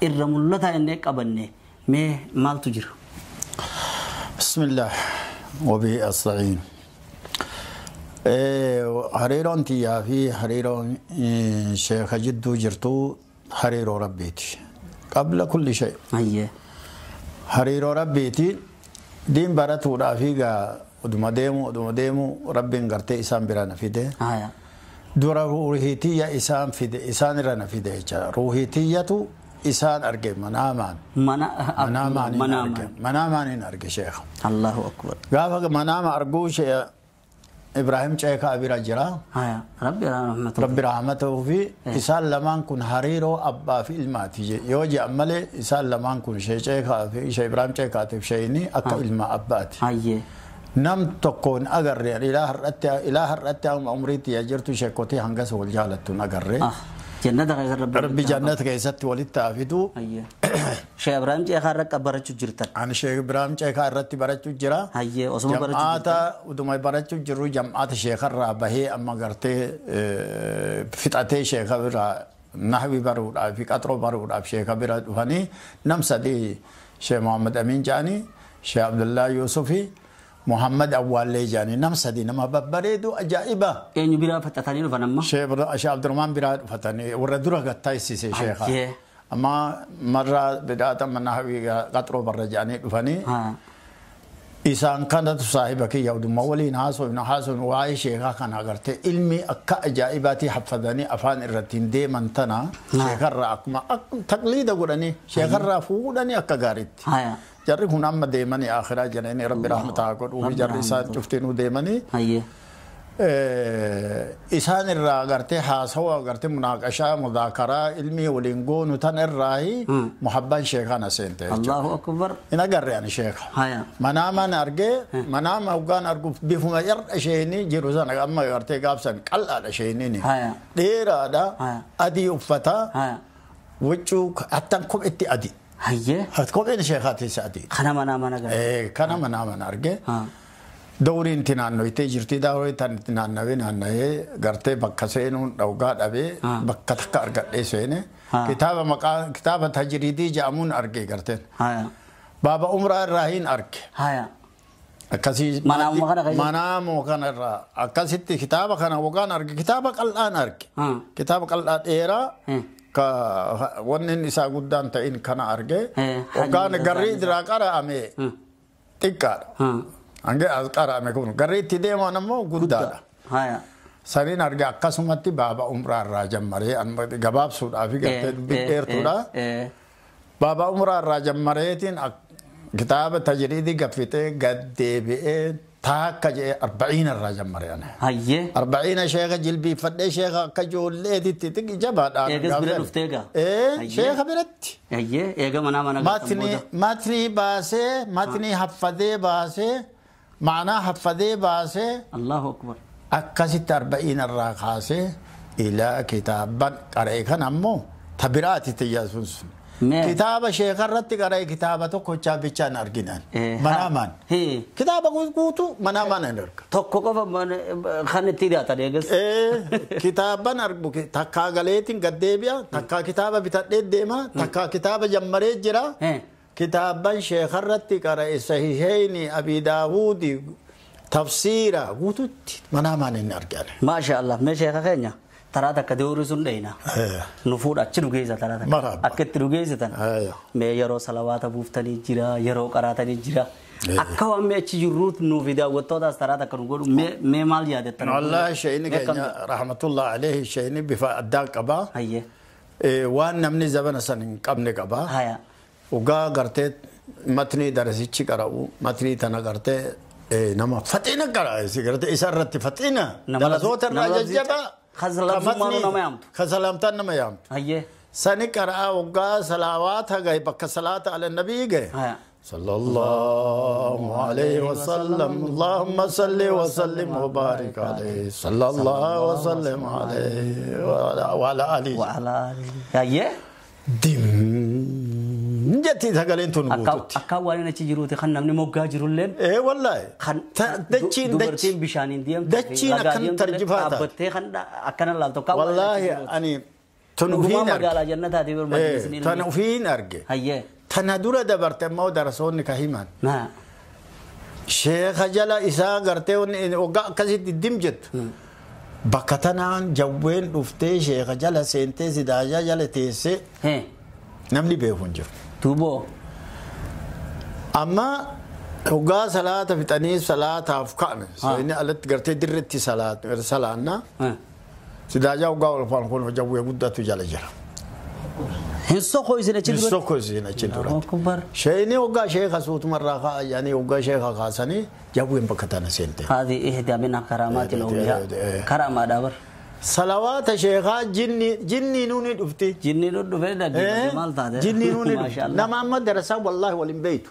Speaker 1: irra mul'ataa jennee qabanne mee maaltu jira?
Speaker 3: Bismillah wabihi asta'iin. Hariiroon tiyyaa fi hariiroon sheeka jidduu jirtu hariiroo rabbiiti. Qabla kulli shay. Hariiroo rabbiiti diin baratuudhaa fi gaa oduma deemu rabbiin gartee isaan bira na fide. Dura ruuhitiyya isaan fide isaan irra na fide jechuudha. Ruuhitiyyatu isaan arge manaamaan. Manaamaan hin arge sheekha.
Speaker 1: Allahu akbar.
Speaker 3: Gaafa manaama arguu shee Ibrahim Ceekaa bira jira. Rabbi rahmatuhu fi isaan lamaan kun hariiroo abbaa fi ilmaati yoo jedhan malee isaan lamaan kun shee Ceekaa fi shee Ibrahim Ceekaatiif sheeyini akka ilma abbaati. Nam tokkoon agarre ilaa har'atti amma umriitti yaa jirtu sheekotii hangas wal jaalattuun agarre.
Speaker 1: Jannata keessatti
Speaker 3: Rabbi jannata keessatti walitti haa fidu.
Speaker 1: Sheekh Ibrahim Ceekaa irratti barachuu jirtan.
Speaker 3: Ani Sheekh Ibrahim Ceekaa irratti barachuu jira.
Speaker 1: Osuma barachuu
Speaker 3: jirtan. Jam'aata utuma barachuu jirru jam'aata sheekarraa bahee amma gartee fixatee sheeka biraa nahwi baruudhaaf fi qaxroo baruudhaaf sheeka bira dhufanii nam sadii Sheekh Muhammad Amin jedhanii Sheekh Abdullaa Yuusufi Muhammad Awwaallee jedhanii nam sadii nama babbareedu ajaa'iba.
Speaker 1: Eenyu biraa faxatanii dhufan amma?
Speaker 3: Sheekh Abdurrahmaan biraa dhufatanii warra dura gattaayisiise sheeka. Amma marra bidaata mana nahwi qaxroo barra jedhanii dhufanii. Isaan kanatu saahiba kiyya oduma waliin haasofnu waa'ee sheekaa kana agartee ilmi akka ajaa'ibaatii haffadanii afaan irratti hin deeman tana sheekarraa akkuma taqliida godhanii sheekarraa fuudhanii akka gaariitti. Jarri kun amma deemanii akhiraa jedhanii rabbi rahmata haa godhuu jarri isaan cuftinuu deemanii. Isaan irraa gartee haasawa gartee munaaqashaa mudaakaraa ilmii waliin goonu tan irraahi muhabbaan sheekana seente jechuudha.
Speaker 1: Allahu akbar.
Speaker 3: In agarre ani sheeka.
Speaker 1: Haya.
Speaker 3: Manaamaan argee manaama hoggaan argu bifuma irra isheenii jiru sana amma gartee gaafsan qal'aadha isheeniin.
Speaker 1: Haya.
Speaker 3: Dheeraadha.
Speaker 1: Haya.
Speaker 3: Adii uffata.
Speaker 1: Haya.
Speaker 3: Huccuu hattaan kophetti adii.
Speaker 1: Hayyee.
Speaker 3: Kopheen sheekaatis adii.
Speaker 1: Kana manaamaan agarre.
Speaker 3: Kana manaamaan argee.
Speaker 1: Ha.
Speaker 3: Dawriin itti naannoitee jirti dawrii tan itti naannawee naannawee gartee bakka seenuun dhawgaa dhabee bakka takka argadhee seene kitaaba maqaa kitaaba tajriidii jedhamuun arge garteen.
Speaker 1: Haya.
Speaker 3: Baaba umraa irraa hin arge.
Speaker 1: Haya.
Speaker 3: Akkasii
Speaker 1: Manaamuma kana keessa?
Speaker 3: Manaamuma kana irraa akkasitti kitaaba kana wogaan arge kitaaba qal'aan arge. Kitaaba qal'aa dheeraa ka wanni isaa guddaan ta'in kana arge. Wogaan garrii irraa qara'ame xiqqaadha. Hanga as qara'ame kun garri itti deeman ammoo guddaadha.
Speaker 1: Haya.
Speaker 3: Saniin arge akkasumatti baaba umraa irraa jammaree gabaabsuudhaaf gartee dubbii dheertuudha. Baaba umraa irraa jammareetiin kitaaba tajriidii gaffitee gad deebi'ee taakka jedhee 40 irraa jammaree ani.
Speaker 1: Hayyee.
Speaker 3: 40 sheeka jilbiifadhee sheeka akka ijoolleetitti xiqqi jabaadhaan.
Speaker 1: Eegas bira dhuftee egaa?
Speaker 3: Sheeka biratti.
Speaker 1: Hayyee eega manaa mana galtan booda.
Speaker 3: Matni baasee matni haffadee baasee maanaa haffadee baasee.
Speaker 1: Allahu akbar.
Speaker 3: Akkasitti 40 irraa kaasee ilaa kitaaban qara'e kan ammoo tabiraati xiyyaasuun sun. Kitaaba sheekarratti qara'e kitaaba tokkochaa bichaan arginan. Manaamaan. Kitaaba guutuu manaamaan hin arga.
Speaker 1: Tokko qofa kan itti dhiyaatan eegas.
Speaker 3: Kitaaban argu takkaa galeetiin gad deebi'a takkaa kitaaba bitadhee deema takkaa kitaaba jammaree jira. Kitaaban sheekarratti qara'e sahiheeni Abi Daawudi tafsiira guutuutti manaamaan hin argan.
Speaker 1: Maasha Allah mee sheeka keenya taraa takka deebiru sun dheeyna. Nu fuudha achi nu geessa taraa takka. Akka itti nu geessitan. Mee yeroo salawaata buuftanii jira yeroo qaraatanii jira. Akka waan mee achi jirruut nuuf daawwattootaas taraa takka nu godhu mee maal yaadattan?
Speaker 3: Wallahi sheeyni keenya rahmatullah alayhi sheeyni bifa addaa qaba. Waan namni zabana san hin qabne qaba. Ugaa gartee matni darasichi qara'u matni tana gartee nama faxina qara'a gartee isa irratti faxina darasoota irraa jajjabaa. Kasalamtaan nama yaamtu. Sani qara'a waggaa salawaata gahe bakka salaata ala nabii gahe. Sallallahu alayhi wa sallam Allahumma salli wa sallim wa barik alayhi sallallahu wa sallim alayhi wa ala alihi.
Speaker 1: Wa ala alihi.
Speaker 3: Dim jetti sagaleen tun guututti.
Speaker 1: Akka waan achi jiruuti kan namni moggaa jirulleen.
Speaker 3: Wallahi. Dachiin
Speaker 1: dubartiin bishaaniin deemtu.
Speaker 3: Dachiin akkan tarjifaata.
Speaker 1: Dhaabbattee kan akkana laaltu.
Speaker 3: Wallahi ani tun ufiin arge.
Speaker 1: Magaalaa jannataati barbaachisni.
Speaker 3: Tan ufiin arge.
Speaker 1: Hayyee.
Speaker 3: Tana dura dabarte ammoo darasoonni ka himan. Sheekha jala isaa gartee waggaa akkasitti dim jettu. Bakka tanaan jawween dhuftee sheekha jala seentee sidaajaa jala teessee namni beeku hin jiru.
Speaker 1: Tuuboo.
Speaker 3: Amma hoggaa salaata fixanii salaataaf ka'ame. Inni alatti gartee dirretti salaanna. Sidaajaa hoggaa ol faana kun jawwee guddatu jala jira.
Speaker 1: Hin sokkoo isin achi duratti.
Speaker 3: Hin sokkoo isin achi duratti. Sheeyni hoggaa sheekha suutumarraa ka'anii hoggaa sheekha kaasanii jawween bakka tana seente.
Speaker 1: Haadhi ihdaa min karaamaatil awliyaa. Karaamaadhaa bar.
Speaker 3: Salawaata sheekhaa jinni nuuni dhufti.
Speaker 1: Jinni nuuni dhufee dhaggeeffate maal taate?
Speaker 3: Jinni nuuni dhufti. Nama amma darasaa wallaahi waliin beektu.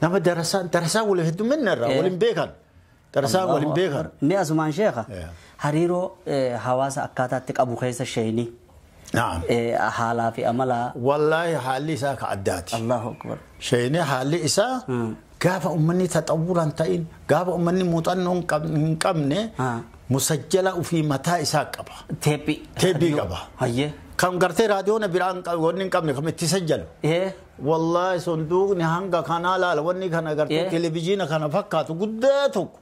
Speaker 3: Nama darasaa waliin heddumminna irraa waliin beekan. Darasaa waliin beekan.
Speaker 1: Mee asumaan sheekha hariiroo hawaasa akkaataatti qabu keessa sheeyni. Haalaa fi amala.
Speaker 3: Wallaahi haalli isaa ka addaati.
Speaker 1: Allahu akbar.
Speaker 3: Sheeyni haalli isaa gaafa uummanni taxawwuraan ta'in gaafa uummanni muuxannoo hin qabne musajjala ofii mataa isaa qaba.
Speaker 1: Teephii.
Speaker 3: Teephii qaba.
Speaker 1: Hayyee.
Speaker 3: Kan gartee raadiyoon biraan wanni hin qabne kan itti sajjalu. Wallaahi sunduuqni hanga kanaa laala wanni kana gartee televizyiina kana fakkaatu guddaa tokko.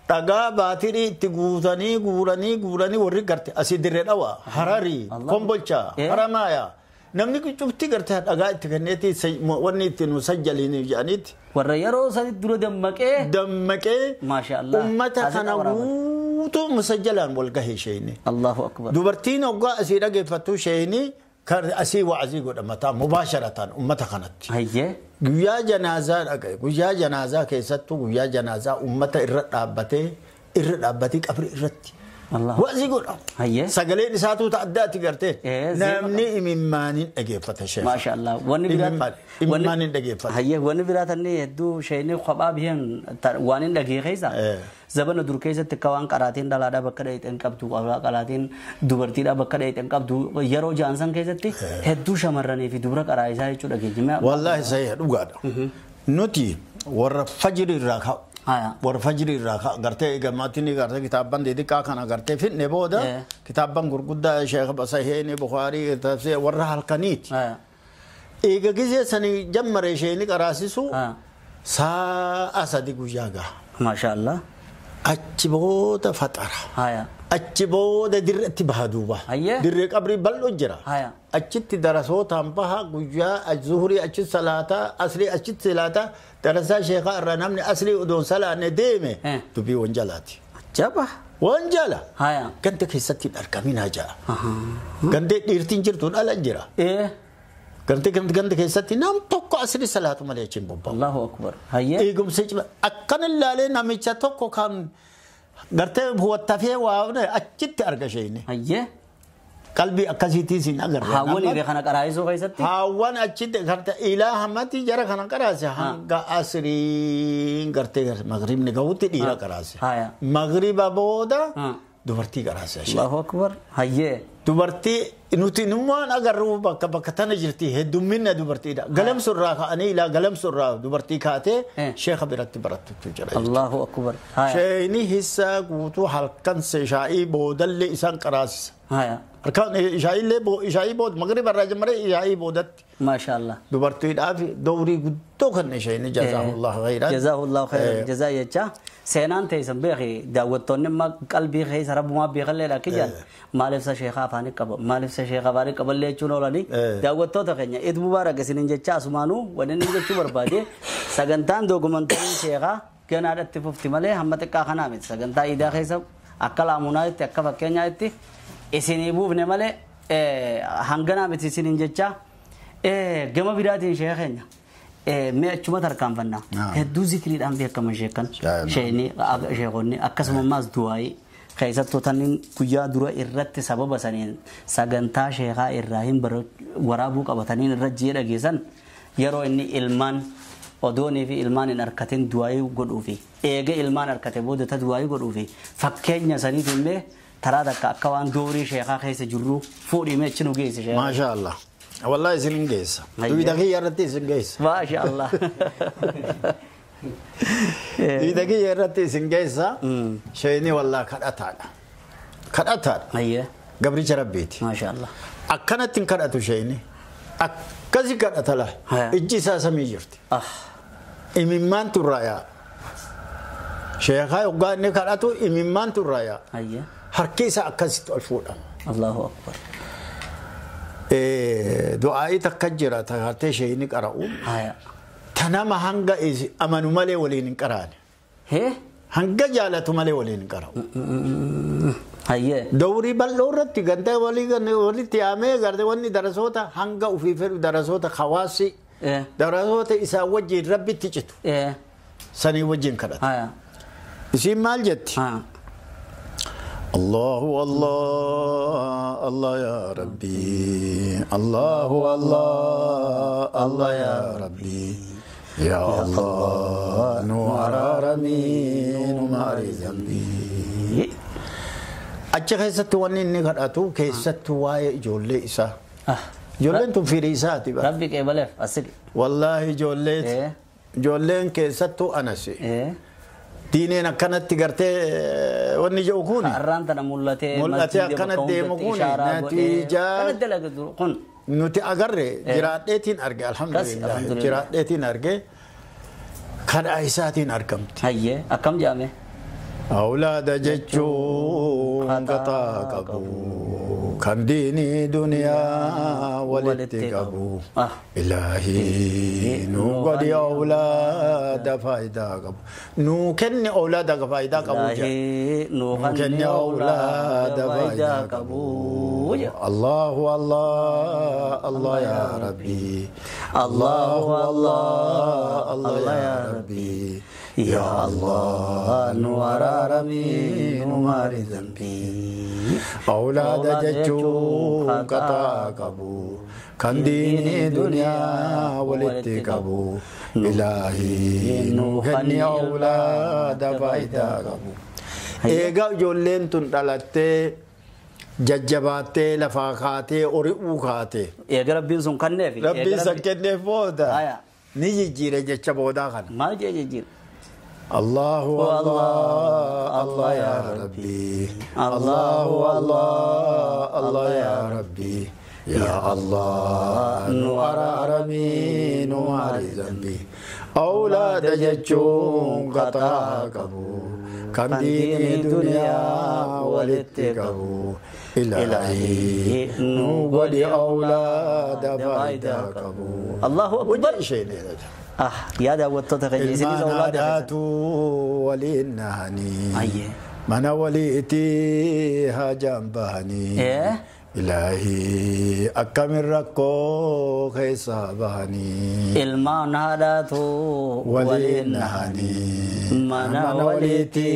Speaker 3: Dhagaa baatirii itti guutanii guuranii guuranii warri garte asii dirree dhawaa Hararii Kombolchaa Haramaayaa namni cufti gartee dhagaa itti kenneeti wanni itti nu sajjaliin jedhaniitti.
Speaker 1: Warra yeroo sanitti dura dammaqee.
Speaker 3: Dammaqee.
Speaker 1: Maasha Allah.
Speaker 3: Uummata kana guutuu musajjalaan wal gahee sheeyni.
Speaker 1: Allahu akbar.
Speaker 3: Dubartiin hoggaa asii dhageeffattu sheeyni kan asii wa'azii godha mataa mubaasharataan uummata kanatti.
Speaker 1: Hayyee.
Speaker 3: Guyyaa janaazaa dhagaye guyyaa janaazaa keessattuu guyyaa janaazaa uummata irra dhaabbatee Irra dhaabbatee qabri irratti. Wa'azii godha. Sagaleen isaatu addaatti gartee. Namni imimmaaniin dhageeffata sheekha.
Speaker 1: Maasha Allah. Wanni biraa
Speaker 3: imimmaaniin dhageeffata.
Speaker 1: Hayyee wanni biraa tanni hedduu sheekni kophaa biyyan waan hin dhagee keessa. Zabana dur keessatti akka waan qaraatiin dhalaadhaa bakka dheeyxeen qabdu qaraatiin dubartiidhaa bakka dheeyxeen qabdu yeroo jaansan keessatti hedduu shamarranii fi dubara qaraa isaa jechuu dhageenya.
Speaker 3: Wallaahi sahiha dhugaadha. Nuti warra fajiri irraa ka'u. Warra fajiri irraa gartee eegamaatiin gartee kitaabban xixiqqaa kana gartee fidne booda kitaabban gurguddaa Sheekh Basaheeni Bukhaarii tafsir warra halkaniiti. Eega gisee sanii jammare isheen qaraasisu sa'a 3 guyyaa gaha.
Speaker 1: Maasha Allah.
Speaker 3: Achi booda faxara. Achi booda dirreetti baha duuba. Dirree qabrii bal'oo jira. Achitti darasootaan baha guyyaa zuhurii achi salaataa asrii achitti salaataa darasaa sheekaa irraa namni asrii odoon salaanne deeme dubbii wanjalaati.
Speaker 1: Jaba.
Speaker 3: Wanjala. Ganda keessatti hin argaminaa ja'a. Gandee dhiirtiin jirtu dhala jira. Gandee ganda keessatti nam tokko asrii salaatu malee achi hin bobba'u.
Speaker 1: Allahu akbar.
Speaker 3: Eegumsa cima akkana ilaalee namicha tokko kan gartee huwattafee waa achitti arga isheen. Qalbii akkasiitiin siin agarra.
Speaker 1: Haawwan irra kana qaraayisuu keessatti.
Speaker 3: Haawwan achitti gartee ilaa hammatti jara kana qaraase hanga asriin gartee magribni gahutti dhiira qaraase. Magriba booda dubartii qaraase.
Speaker 1: Allahu akbar. Hayyee.
Speaker 3: Dubartii nuti nummaan agarru bakka bakka tana jirti heddummina dubartiidha. Galamsu irraa ka'anii ilaa galamsu irraa dubartii kaatee sheekha biratti barattutu jira.
Speaker 1: Allahu akbar.
Speaker 3: Sheeyni hissaa guutuu halkan shaa'ii boodallee isaan qaraasisa. Harkaan ishaa'illee ishaa'ii booda magriba irraa jammaree ishaa'ii boodatti.
Speaker 1: Maasha Allah.
Speaker 3: Dubartiidhaaf dowrii guddoo kan isheen jazaahullah khayran.
Speaker 1: Jazaahullah khayran jazaa jecha seenaan teessan beeki daawwattoonni amma qalbii keessa rabbumaa beekalleedha akka jedhan maaliif isa sheekaa afaanii qaba maaliif isa sheekaa afaanii qaballee jechuun oolanii daawwattoota keenya Eid Mubaarak isiniin jecha asumaanuu wanni inni jechuu barbaade sagantaan dookumantarii sheekaa ganaadhatti fufti malee hamma xiqqaa kanaa miti sagantaa iidaa keessa akka laamunaatti akka fakkeenyaatti isinii buufne malee hanganaa miti isiniin jecha gama biraatiin sheeka keenya mee achuma tarkaanfannaa hedduu zikriidhaan beekaman sheekan sheekonni akkasuma ammaas du'aayii keessattuu tanniin guyyaa dura irratti sababa saniin sagantaa sheekaa irraa hin waraabuu qabataniin irra ji'ee dhageessan yeroo inni ilmaan odoonii fi ilmaan hin harkatin du'aayii godhuufi eega ilmaan harkate booda ta du'aayii godhuufi fakkeenya saniif illee taraa takka akka waan doorii sheekaa keessa jirru fuudhimee achi nu geesse sheekaa.
Speaker 3: Maasha Allah. Wallahi isin geessa. Duyda kiyya irratti isin geessa.
Speaker 1: Maasha Allah.
Speaker 3: Duyda kiyya irratti isin geessa. Sheeni wallahi kadhataadha. Kadhataadha. Gabricha Rabbiiti.
Speaker 1: Maasha Allah.
Speaker 3: Akkanatti hin kadhatu sheeni. Akkasi kadhata laa. Ijji isaa samii jirti. Imimmaantu irraa yaa'a. Sheekaa yoggaa inni kadhatu imimmaantu irraa yaa'a. Harki isaa akkasitti ol fuudhama.
Speaker 1: Allahu akbar.
Speaker 3: Du'aa'ii takka jira taatee sheeyni qara'u. Tanama hanga amanu malee waliin hin qaraane. Hanga jaalatu malee waliin hin qara'u. Dawrii bal'oo irratti ganda walitti yaamee gartee wanni darasoota hanga ofii fedhu darasoota hawaasi darasoota isaa wajjin rabbitti citu. Sanii wajjin kadhata. Isiin maal jetti? الله الله الله يا ربي الله الله الله يا ربي يا الله نور رمين وماري ذنبي أتش كيست واني نقرأتو كيست واي جولي إسا جولين تم في ريساتي بقى
Speaker 1: ربك إيه بلف أصلي
Speaker 3: والله جوليت جولين كيستو أنسي diineen akkanatti gartee wanni jedhu kun
Speaker 1: har'aan tana mul'atee
Speaker 3: mul'atee akkanatti deemu kun natiijaa nuti agarre jiraadheetiin arge alhamdulillah jiraadheetiin arge kadhaa isaatiin argamti.
Speaker 1: Hayyee akkam jedhame?
Speaker 3: Awlaada jechuun gataa qabu kan diinii duniyaa walitti qabu ilaahii nu godhi awlaada faayidaa qabu nu kenni awlaada faayidaa qabu
Speaker 1: jedha nu
Speaker 3: kenni awlaada faayidaa qabu Allahu Allah Allah ya Rabbi Allahu Allah Allah ya Rabbi Yaa Allah nu araaramii nu maari dambii. Awlaada jechuun qataa qabu kan diinii duniyaa walitti qabu. Ilaahii nu kenni awlaada faayidaa qabu. Egaa ijoolleen tun dhalattee jajjabaattee lafaa kaatee ori'uu kaatee.
Speaker 1: Eega rabbiin sun kenneef.
Speaker 3: Rabbiin san kenneef booda ni jijjiire jecha boodaa kana.
Speaker 1: Maal jee jijjiire?
Speaker 3: Allahu Allah Allah ya Rabbi Allahu Allah Allah ya Rabbi Ya Allah nu araaramii nu maari dambii. Awlaada jechuun qataa qabu kan diinii duniyaa walitti qabu. Ilaahii nu godhi awlaada faayidaa qabu.
Speaker 1: Allahu akbar. Yaa daawwattoota keenya isinis
Speaker 3: Ilmaan
Speaker 1: awlaada
Speaker 3: haadhaatu waliin nahanii mana waliitti hajaan bahanii. Ilaahii akkamin rakkoo keessaa bahanii.
Speaker 1: Ilmaan haadhaatu
Speaker 3: waliin nahanii mana waliitti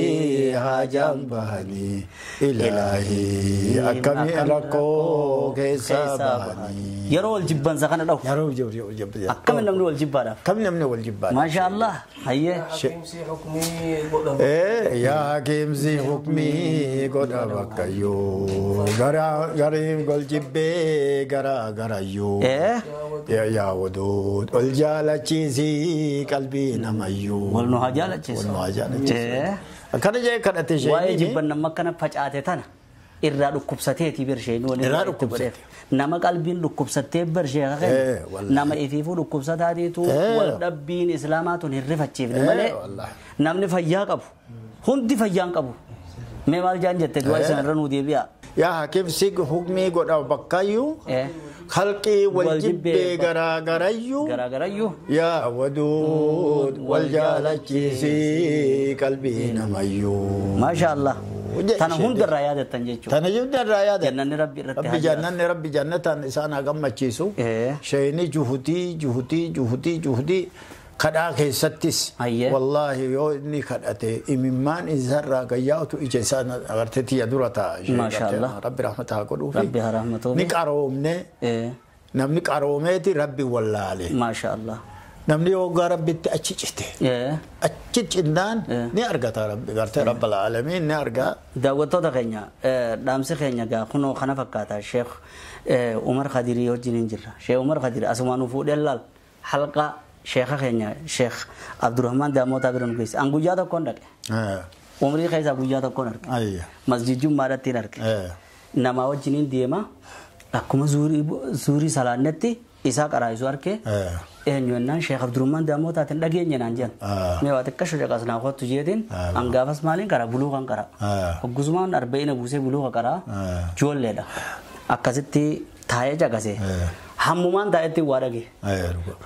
Speaker 3: hajaan bahanii. Ilaahii akkamin rakkoo keessaa bahanii.
Speaker 1: Yeroo wal jibbansa kana dhahu.
Speaker 3: Yeroo wal jibbansa.
Speaker 1: Akkamin namni wal jibbaadhaaf.
Speaker 3: Akkami namni wal jibbaadhaaf.
Speaker 1: Maasha Allah. Hayyee.
Speaker 3: Yaa hakiimsi hukmii godha bakkayyuu. Gariin gol jibbee garaa garayyuu. Yaa waduud ol jaalachiisii qalbii namayyuu.
Speaker 1: Wal nu haa jaalachiisu.
Speaker 3: Wal nu haa jaalachiisu. Akkana jee kadhate isheen.
Speaker 1: Waa'ee jibban nama akkana facaate tana irraa dhukkubsateeti birsheen waliin
Speaker 3: Irraa dhukkubsate.
Speaker 1: Nama qalbiin dhukkubsattee birshee kakeen nama ifiifuu dhukkubsataatiitu wal dhabbiin islaamaa tun hin rifachiifne malee namni fayyaa qabu hundi fayyaan qabu. Mee maal jaan jette du'aa isin irra nuu deebi'a.
Speaker 3: Yaa hakiimsi hukmii godha bakkayyuu khalqii wal jibbee garaa garayyuu yaa waduud wal jaalachiisii qalbii namayyuu.
Speaker 1: Maasha Allah. Tana hundarraa yaadattan jechuudha.
Speaker 3: Tana hundarraa yaadatan.
Speaker 1: Jannanni rabbi irratti
Speaker 3: haa jiraatu. Jannanni rabbi jannataan isaan haa gammachiisu. Shayni juhutii juhutii juhutii juhutii kadhaa keessattis wallaahi yoo inni kadhate imimmaan isarraa gayyaatu ija isaan agartee tiyya dura taa'a.
Speaker 1: Maasha Allah.
Speaker 3: Rabbi rahmata haa godhuufi.
Speaker 1: Rabbi haa rahmatuufi.
Speaker 3: Ni qaroomne. Namni qaroomeeti rabbi wallaale.
Speaker 1: Maasha Allah.
Speaker 3: Namni hoggaa rabbitti achi cite. Achi cinnaan ni argata rabbi gartee rabbal aalamiin ni argaa.
Speaker 1: Daawwattoota keenya dhaamsi keenya gaa kunoo kana fakkaata Sheekh Umar Khadirii wajjin hin jirra. Sheekh Umar Khadirii asumaan fuudhee laal halqa Sheekha keenya Sheekh Abdurrahman Daamootaa bira nu geesse. An guyyaa tokkoon dhaqe. Umrii keessaa guyyaa tokkoon arge. Masjid Jummaadhaatti arge. Nama wajjin deema akkuma zuurii salaannetti isaa qaraayisu arge. Eenyu jennaan Sheekh Abdurrahman Daamootaatiin dhageenya naan jedhan. Mee waa xiqqaa shaqas naa kottu jeetiin an gaafas maaliin qara buluuqan qara. Hoggusumaan arba'ina buusee buluuqa qara ijoolleedha. Akkasitti taa'ee caqase. Hammumaan taa'etti waa dhage.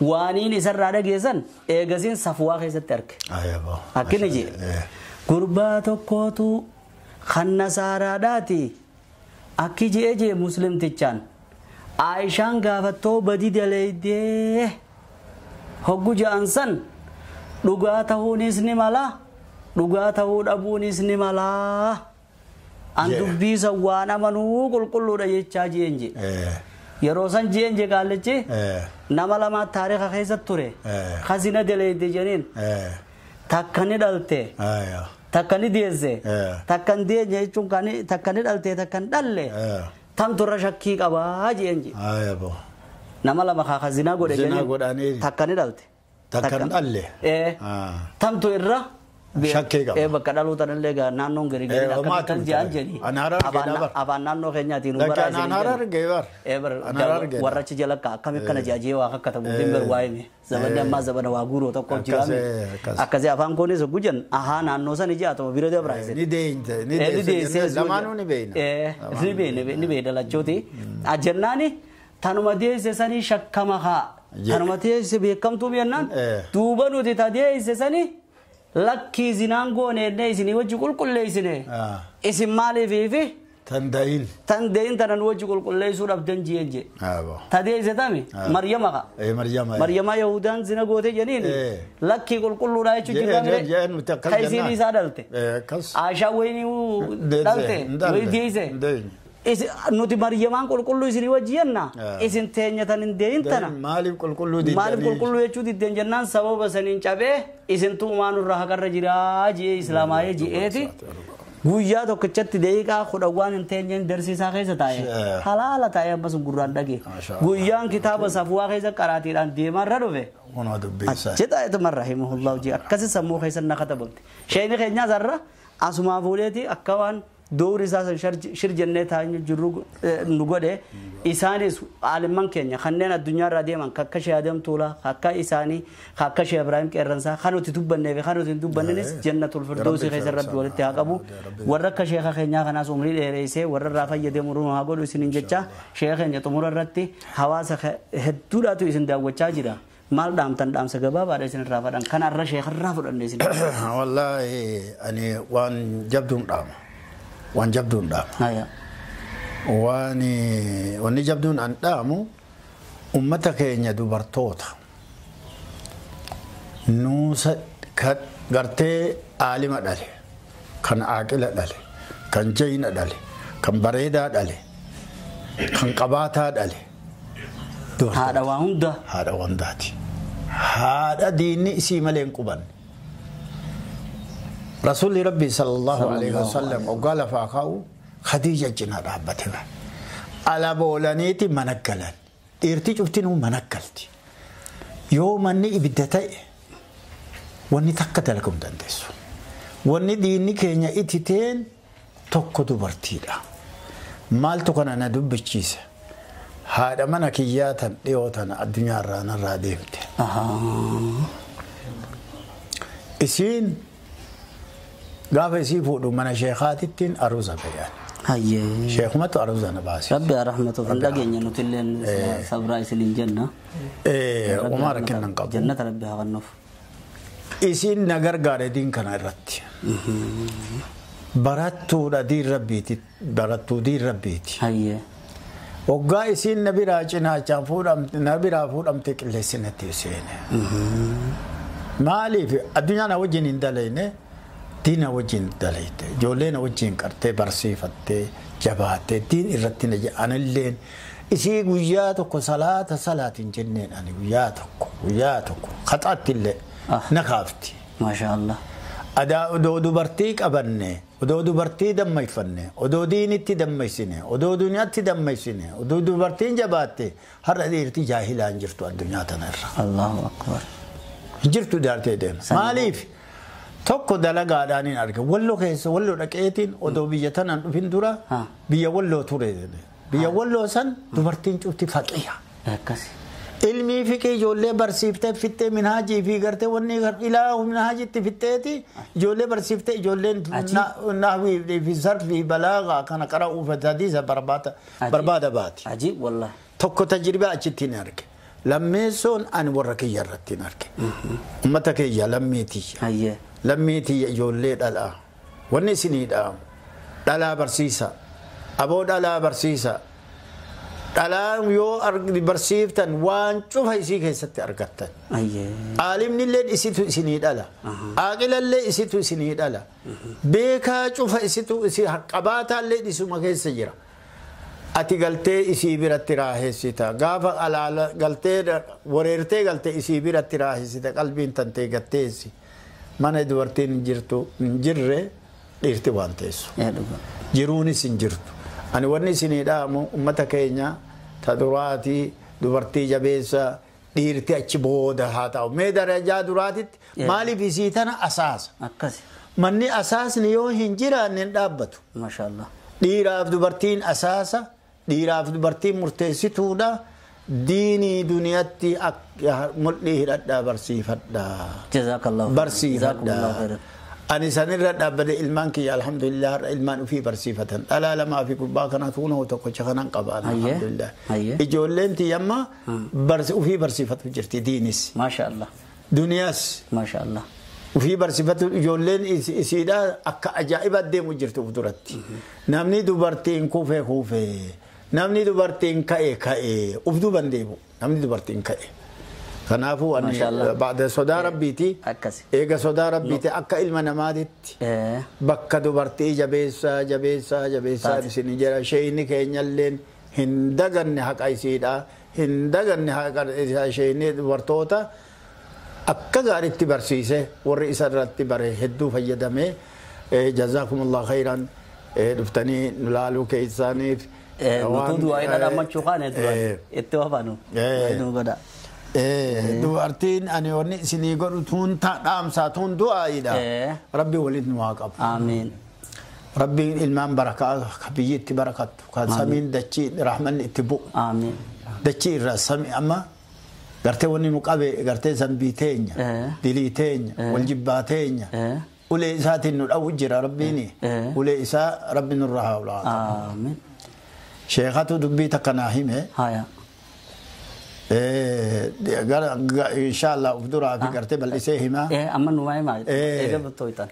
Speaker 1: Waaniin isarraa dhageessan eegasiin safuwaa keessatti arge. Akkina jee gurbaa tokkootu kan nasaaraadhaati akki jee jee muslimtichaan Aishaan gaafattoo badii daleeydee hoggu ja'an san dhugaa ta'uunis ni mala dhugaa ta'uu dhabuunis ni mala. An dubbii san waan amanuu qulqulluudha jechaa jeen jee. Yeroo san jeen jee qaallichi nama lama taariika keessa ture khazina daleeyde jeniin takka ni dhalte takka ni deesse takka hin deenye jechuun takka ni dhalte takka hin dhalle tamtu irra shakkii qabaa jeen jee. Nama lama khazina godhe jeniin takka ni dhalte
Speaker 3: takka hin dhalle
Speaker 1: tamtu irra
Speaker 3: shakkii qaba.
Speaker 1: Bakka dhaluu tanallee gaa naannoon gari gari akka kan jedhani. Afaan naannoo keenyaatiin nu baraa
Speaker 3: Anaan harargee bar.
Speaker 1: Warra achi jala akkami akkana jaajee waa akka ta'u hin bar waa'ime. Zabanni ammaa zabana waa guuroo tokko jiraame. Akkasii afaan kunis gujan ahaa naannoo san ijaa ta'u bira dabraa.
Speaker 3: Ni deeyinte ni deeyinte lamaanuu ni beeyna.
Speaker 1: Ni beeyna ni beeyna lachooti. Ajannaani tanuma deeyse sanii shakkama haa. Tanuma deeyse beekamtuu jennaan duuba nuti ta deeyse sanii. Lakkii zinaan goone ennee isinii wajji qulqulleessine isin maaliifiifi
Speaker 3: Tan dayin.
Speaker 1: Tan deyin tanan wajji qulqulleessuu dhabdan jeen jee.
Speaker 3: Abo.
Speaker 1: Ta deeyse tami Maryama ka.
Speaker 3: Maryama.
Speaker 1: Maryama Yahudaan zina goote jeniin lakkii qulqulluudha jechuu jirra
Speaker 3: Jee nuti akkas
Speaker 1: ka isiin isaa dhalte.
Speaker 3: Akkas.
Speaker 1: Aashaa wayinii dhalte wayi deeyse. Nuti Maryamaan qulqulluu isinii wajji jenna isin teenya tan hin deeyin tana.
Speaker 3: Maaliif qulqulluu diddanii?
Speaker 1: Maaliif qulqulluu jechuu diddeen jennaan sababa saniin cabee isin tuumaan irraa haqarra jiraa ji'ee islaamaayee ji'eeti. Guyyaa tokkichatti daqiiqaa 10 waan hin teenyeen darsiisaa keessa taa'e. Halaala taa'ee ammas gurraan dhage. Guyyaan kitaaba safuwaa keessa qaraatiidhaan deemarra dhufe.
Speaker 3: Kunoo dubbii isaa.
Speaker 1: Achi taa'eetuma rahimahullahu jee akkasi sammuu keessa na katabamte. Sheeni keenyaas har'a asumaa fuudheeti akka waan dowri isaa san shir jennee taa'anii jirru nu godhe. Isaanis aalimman keenya kanneen addunyaarraa deeman akka Shee Adam Tuulaa, akka isaanii, akka Shee Ibraahim Qeerransaa kan nuti dubbannee fi kan nuti hin dubbannenis jannatul firdawsii keessa rabbi walitti haa qabu. Warra akka sheeka keenyaa kanaas umrii dheereessee warra irraa fayyadamu nu haa godhu isiniin jecha sheeka keenya xumura irratti hawaasa hedduudhaatu isin daawwachaa jira. Maal dhaamtan dhaamsa gabaabaadha isin irraa fadhan kan har'a sheekarraa fudhanne isin.
Speaker 3: Wallaahi ani waan jabduun dhaama. Waan jabduun dhaama. Waan wanni jabduun an dhaamu ummata keenya dubartoota nuusa kan gartee aalima dhale, kan aaqila dhale, kan jayina dhale, kan bareedaa dhale, kan qabaataa dhale.
Speaker 1: Haadha waa hunda.
Speaker 3: Haadha hundaati. Haadha diinni isii malee hin qubanne. Rasuulli Rabbi sallallahu alaihi wasallam oggaa lafaa kaa'u Khadiija cinaa dhaabbate. Ala boolaniiti mana galan. Dhiirti cuftinuu mana galti. Yoo manni ibidda ta'e wanni takka dalaguu hin dandeessu. Wanni diinni keenya ititeen tokko dubartiidha. Maaltu kana na dubbichiise? Haadha mana kiyyaa tan dhiyoo tana addunyaarraa narraa deemte. Isiin gaafa isii fuudhu mana sheekaatittiin aruuza bayan. Sheekumatu aruuza na baase.
Speaker 1: Rabbi rahmatu hin dhageenya nuti illeen sabraa isiniin jenna.
Speaker 3: Umaa rakkina hin qabu.
Speaker 1: Jannata rabbi haa kennuuf.
Speaker 3: Isiin na gargaare diin kana irratti. Barattuudha diin rabbiiti. Barattuu diin rabbiiti. Waggaa isiin na biraa cinaachaan fuudhamte na biraa fuudhamte qilleensi natti seene. Maaliif addunyaa na wajjin hin dalayne diina wajjin dalayte ijoollee na wajjin qartee barsiifattee jabaattee diin irratti na anilleen isii guyyaa tokko salaata salaatiin jenneen ani guyyaa tokko qaxaatti illee na kaafti.
Speaker 1: Maasha Allah.
Speaker 3: Adaa odoo dubartii qabanne odoo dubartii dammayfanne odoo diinitti dammaysine odoo duniyaatti dammaysine odoo dubartiin jabaatte har'a dhiirti jaahilaan jirtu addunyaa tana irra.
Speaker 1: Allahu akbar.
Speaker 3: Jirtu daartee deema. Maaliif? Tokko dalagaadhaan hin arge. Walloo keessa walloo dhaqeetiin odoo biyya tanaan dhufin dura biyya walloo ture. Biyya walloo san dubartiin cufti faqiya.
Speaker 1: Akkasi.
Speaker 3: Ilmii fiqee ijoollee barsiiftee fittee minhaajii fi gartee wanni ilaa minhaajitti fitteeti ijoollee barsiiftee ijoolleen nahwii fi sarfii balaagaa kana qara'uuf hadiisa barbaada baati.
Speaker 1: Ajiib wallahi.
Speaker 3: Tokko tajribaa achitti hin arge. Lammeessoon ani warra kiyya irratti hin arge. Uummata kiyya lammiitiyya. Lammiitiyya ijoollee dhalaa. Wanni isinii dhaamu dhalaa barsiisa. Aboo dhalaa barsiisa. Dhalaan yoo barsiiftan waan cufa isii keessatti argattan. Aalimni illee isitu isinii dhala. Aaqila illee isitu isinii dhala. Beekaa cufa isitu isii qabaataa illee isuma keessa jira. Ati galtee isii biratti raaheessita. Gaafa alaala galtee wareertee galtee isii biratti raaheessita. Qalbiin tantee gatteessi. Mana dubartiin jirtu hin jirre dhiirti waan teessu. Jiruunis hin jirtu. Ani wanni isinii dhaamu uummata keenya ta duraatii dubartii jabeessa dhiirti achi booda haa ta'u. Mee darajaa duraatitti maaliif isii tana asaasa?
Speaker 1: Akkasi.
Speaker 3: Manni asaasni yoo hin jiraanne hin dhaabbatu.
Speaker 1: Maashaallah.
Speaker 3: Dhiiraaf dubartiin asaasa, dhiiraaf dubartiin murteessituudha. Diinii duniyaatti mul'ii hidhadhaa barsiifadhaa.
Speaker 1: Jazaakallahu.
Speaker 3: Barsiifadhaa. Ani sanirra dhaabbate ilmaan kiyya alhamdulillah ilmaan ofii barsiifatan. Dhalaa lamaa fi gurbaa kana tuunoo tokkocha kanan qaba alhamdulillah. Ijoolleen tiyyamma ofii barsiifatu jirti diinis.
Speaker 1: Maashaallah.
Speaker 3: Duniyaas.
Speaker 1: Maashaallah.
Speaker 3: Ufii barsiifatu ijoolleen isiidha akka ajaa'iba deemu jirtu uf duratti. Namni dubartiin kuufee kuufee namni dubartiin ka'e ka'e uf duuban deemu namni dubartiin ka'e. Kanaafuu ani baada sodaa rabbiiti. Eega sodaa rabbiiti akka ilma namaatitti bakka dubartii jabeessaa jabeessaa jabeessaa isin jira sheeyni keenyalleen hin daganne haqa isiidha hin daganne haqa sheeyni dubartoota akka gaariitti barsiise warri isa irratti bare hedduu fayyadamee jazaakumullah khayran dhuftanii nu laaluu keessaaniif.
Speaker 1: Nutuu du'aa dhadhammachuu kaane itti wafaanu. Nu godha.
Speaker 3: Dubartiin ani wanni isinii godhu tuun dhaamsaa tuun du'aayidha. Rabbi waliin nu haa qabu.
Speaker 1: Amiin.
Speaker 3: Rabbiin ilmaan barakaa ka biyyi itti barakattu ka samiin dachii rahmanni itti bu'u.
Speaker 1: Amiin.
Speaker 3: Dachii irraa sami amma gartee wanni nu qabe gartee zambii teenya dilii teenya wal jibbaa teenya ulee isaatiin nu dha'u jira rabbiini ulee isaa rabbi nurra haa ulaa.
Speaker 1: Amiin.
Speaker 3: Sheekatu dubbii takka naa hime.
Speaker 1: Haya.
Speaker 3: Inshallah uf duraa fi gartee bal'isee himaa.
Speaker 1: Amma numaa himaa. Eega tooyitan.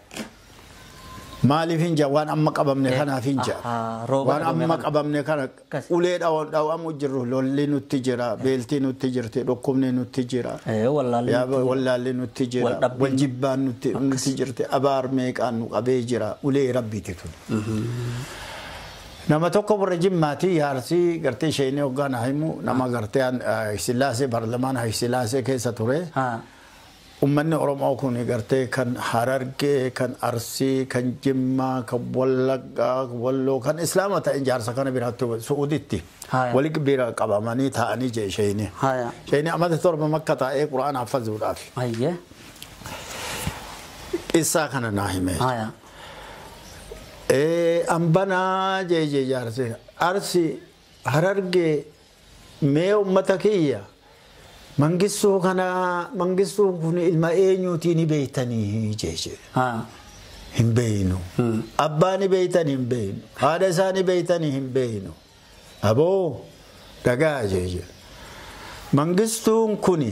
Speaker 3: Maaliif hin jaa waan amma qabamne kanaaf hin jaa. Waan amma qabamne kana ulee dhawamu jirru lolli nutti jira beeltii nutti jirti dhukkubni nutti jira. Wallaalli nutti jira wal jibbaan nutti jirti abaar meeqaan nu qabee jira ulee rabbiiti tun. Nama tokko warra Jimmaatii yaarsii gartee isheen hoggaan himu nama gartee Hayisillaasee baarlamaan Hayisillaasee keessa ture. Uummanni Oromoo kun gartee kan Harargee, kan Arsii, kan Jimmaa, kan Wallaggaa, Walloo kan Islaama ta'e jaarsa kana biraatti Su'uuditti walitti bira qabamanii taa'anii jee isheen. Isheen amata 7 makka taa'ee Qura'aana haffazuudhaaf. Qissaa kana naa hime. Ambanaa jee jaarse Arsi Harargee mee uummata kiyya mangistuu kana mangistuu kun ilma eenyuutii ni beektanii jee hin beeynu abbaa ni beeytanii hin beeynu haadha isaa ni beeytanii hin beeynu aboo dhagaa jee mangistuun kun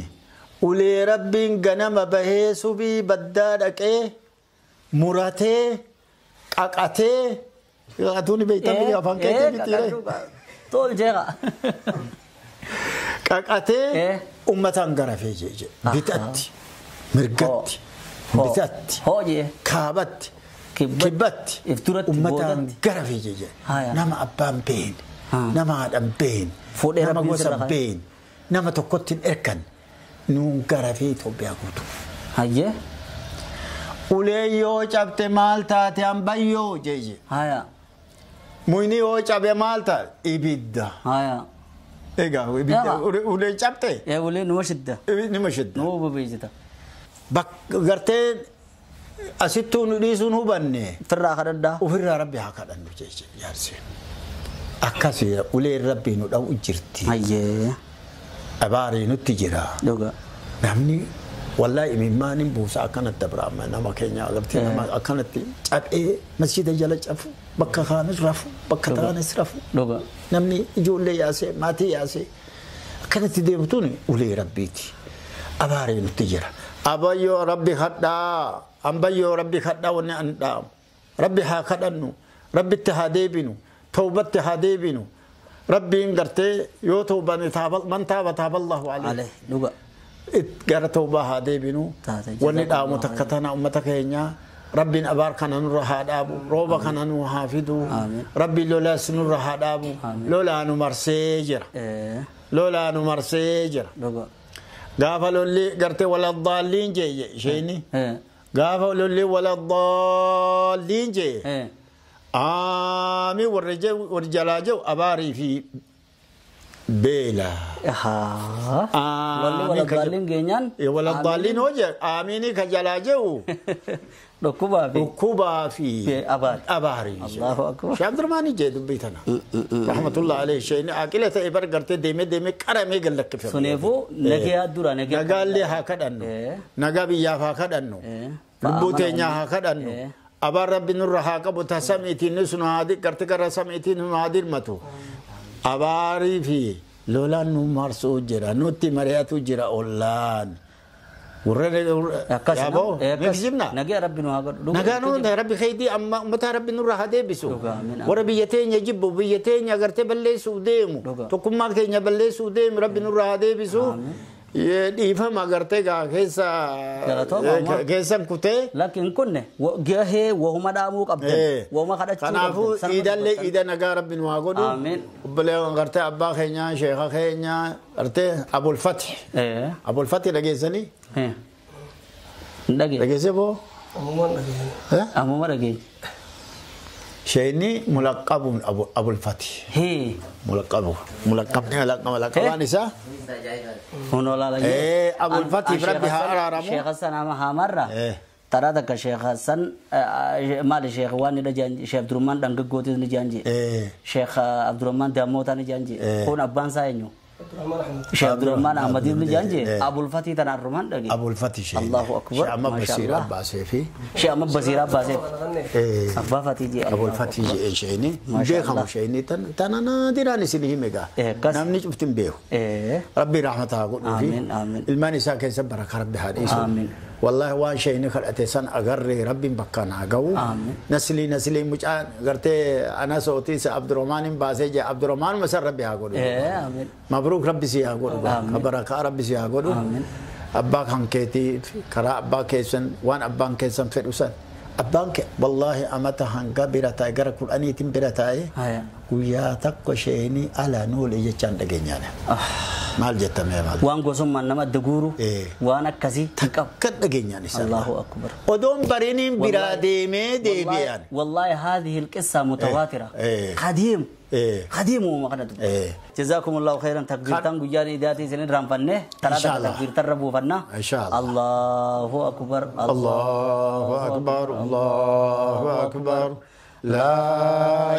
Speaker 3: ulee rabbiin ganama bahee subii baddaa dhaqee muratee qaqatee qaqatuun beeytanii afaan keetii miti
Speaker 1: Tol jeera.
Speaker 3: Qaqatee uummataan garafee jee bitatti mirgatti bitatti kaabatti kibbatti uummataan garafee jee nama abbaan beeyne nama haadhaan beeyne nama gosa beeyne nama tokkotti hin erkan nuun garafee Itoophiyaa guutu.
Speaker 1: Hayyee.
Speaker 3: Ulee yoo cabte maal taate ambayyoo jee.
Speaker 1: Haya.
Speaker 3: Muyni yoo cabe maal taate ibidda.
Speaker 1: Haya.
Speaker 3: Egaa ibidda ulee cabte.
Speaker 1: Ulee numa shidda.
Speaker 3: Numa shidda.
Speaker 1: Numa bobeessita.
Speaker 3: Bakka gartee asittuu nu dhiisuun hubanne.
Speaker 1: Ofirraa kadhadhaa.
Speaker 3: Ofirraa rabbi haa kadhannu jee jaarsi. Akkasii uleen rabbii nu dha'u jirti.
Speaker 1: Hayyee.
Speaker 3: Abaarii nutti jira.
Speaker 1: Dhugaa.
Speaker 3: Namni wallahi imimmaan buusa akkanatti abraama nama keenya agartee nama akkanatti cabee masjida jala cafu bakka kaanis rafu bakka taanis rafu.
Speaker 1: Dhugaa.
Speaker 3: Namni ijoollee yaasee maatii yaasee akkanatti deemtuun ulee rabbiiti. Abaaree nutti jira. Abayyoo rabbi kadhaa ambayyoo rabbi kadhaa wanni an dhaamu rabbi haa kadhannu rabbitti haa deebinu tawbatti haa deebinu rabbiin gartee yoo tawbane man taaba taaballahu alayhi.
Speaker 1: Dhugaa.
Speaker 3: Gara tawbaa haa deebinu wanni dhaamu takka tana uummata keenya rabbiin abaar kana nurra haa dhaabu rooba kana nu haa fidu rabbiin lolaas nurra haa dhaabu lolaa nu marsee jira lolaa nu marsee jira gaafa lolli gartee waladaalliin jee isheeni gaafa lolli waladaalliin jee aamiin warri jalaa jiru abaarii fi beela.
Speaker 1: Walli waladaalliin geenyaan.
Speaker 3: Waladaalliin hoo jee aamiinii ka jalaa jiru. Dhukkubaa fi abaarii.
Speaker 1: Allahu akbar.
Speaker 3: Sheekh Abdurrahmaanii jee dubbii tana. Rahmatullahi alayhi sheekni aqila ta'e bar gartee deemee deemee qaramee gallakkifame.
Speaker 1: Suneefuu nagaa dura nagaa.
Speaker 3: Nagaallee haa kadhannu. Nagaa biyyaaf haa kadhannu. Lubbuu teenyaa haa kadhannu. Abaan rabbi nurra haa qabu tasamiitiin nus nu haa gartee gara samiitiin nu haa dirmatu. Abaarii fi lolaan nu marsuu jira nutti mari'atu jira ollaan. Warra yaaboo ni
Speaker 1: Nagaa Rabbi nu haa godhu.
Speaker 3: Nagaa nu Rabbi keetii amma uummata Rabbi nurra haa deebisu. Warra biyya teenya jibbu biyya teenya agartee balleessuuf deemu. Tokkummaa keenya balleessuuf deemu Rabbi nurra haa deebisu. Dhiifama agartee gaa keessa keessan kutee.
Speaker 1: Lakkin kunne gahee wahuma dhaamuu qabdan. Wahuma kadhachuu qabdan.
Speaker 3: Kanaafuu iidallee iida nagaa Rabbi nu haa godhu. Obboleewwan agartee abbaa keenyaa sheeka keenyaa agartee Abulfati. Abulfati dhageessanii. Dhageessee boo?
Speaker 1: Ammuma dhageenya.
Speaker 3: Sheeni mulaqabuun Abulfati. Mulaqabu. Mulaqabni mulaqabaan isaa. Abulfati Rabbi haa araaramu.
Speaker 1: Sheekh Hassan Hamarra. Taraa takka Sheekh Hassan maali Sheekh waan ni dhajaanji Sheekh Abdurrahman Dhangaggootis ni jaanji. Sheekh Abdurrahman Dammootaa ni jaanji. Kun abbaan isaa eenyu? Sheekh Abdurrahman Ahmadiif ni jaanji. Abulfati tanaan rumaan dhage.
Speaker 3: Abulfati Sheekh.
Speaker 1: Allahu akbar.
Speaker 3: Sheekh Ahmad Basiir Abbaasee fi.
Speaker 1: Sheekh Ahmad Basiir Abbaasee. Abbaa Fatii jee.
Speaker 3: Abulfati jee Sheeni. Beekamu Sheeni tana naadiraan isin hime gaa. Namni cufti hin beeku. Rabbi rahmata haa godhuu fi ilmaan isaa keessa baraka Rabbi haa dhiisu. Wallahi waan Sheeni kadhate san agarree Rabbiin bakkaan haa ga'u. Naslii naslii mucaan gartee Anas Otiis Abdurrahmaaniin baasee jee Abdurrahmaan san Rabbi haa godhu. Mabruuk Rabbi si haa godhu. Barakaa Rabbi si haa godhu. Abbaa kan keetii karaa abbaa keessan waan abbaan keessan fedhu san. Abbaan kee wallaahi amata hanga bira taa'e gara 10tiin bira taa'e guyyaa tokko Sheeni ala nuule jechaan dhageenyaadha. Maal jettamee maal?
Speaker 1: Waan gosummaan nama adda guuru waan akkasii hin qabu.
Speaker 3: Kan dhageenyaan isaa.
Speaker 1: Allahu akbar.
Speaker 3: Odoon bariniin biraa deemee deebi'an.
Speaker 1: Wallaahi haadhihi alqissa mutawaatira. Qadiim. قديم وما قد جزاكم الله خيرا تكبيرتان غيان إداتي سنين رامفنه ترى تكبير تربو فنا
Speaker 3: إن شاء الله.
Speaker 1: الله أكبر
Speaker 3: الله أكبر الله أكبر لا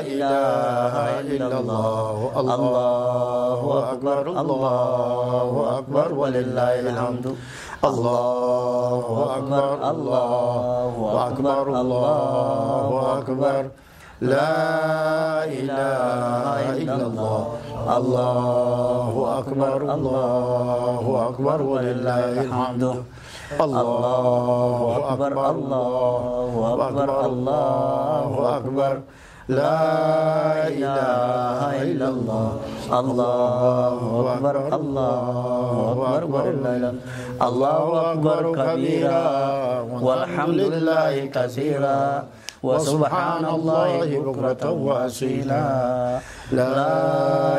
Speaker 3: إله إلا الله الله أكبر الله أكبر ولله الحمد الله أكبر الله أكبر الله أكبر لا إله إلا الله الله أكبر الله أكبر ولله الحمد الله أكبر الله أكبر الله أكبر لا إله إلا الله الله أكبر الله أكبر الله أكبر كبيرا والحمد لله كثيرا وسبحان الله بكرة وأصيلا لا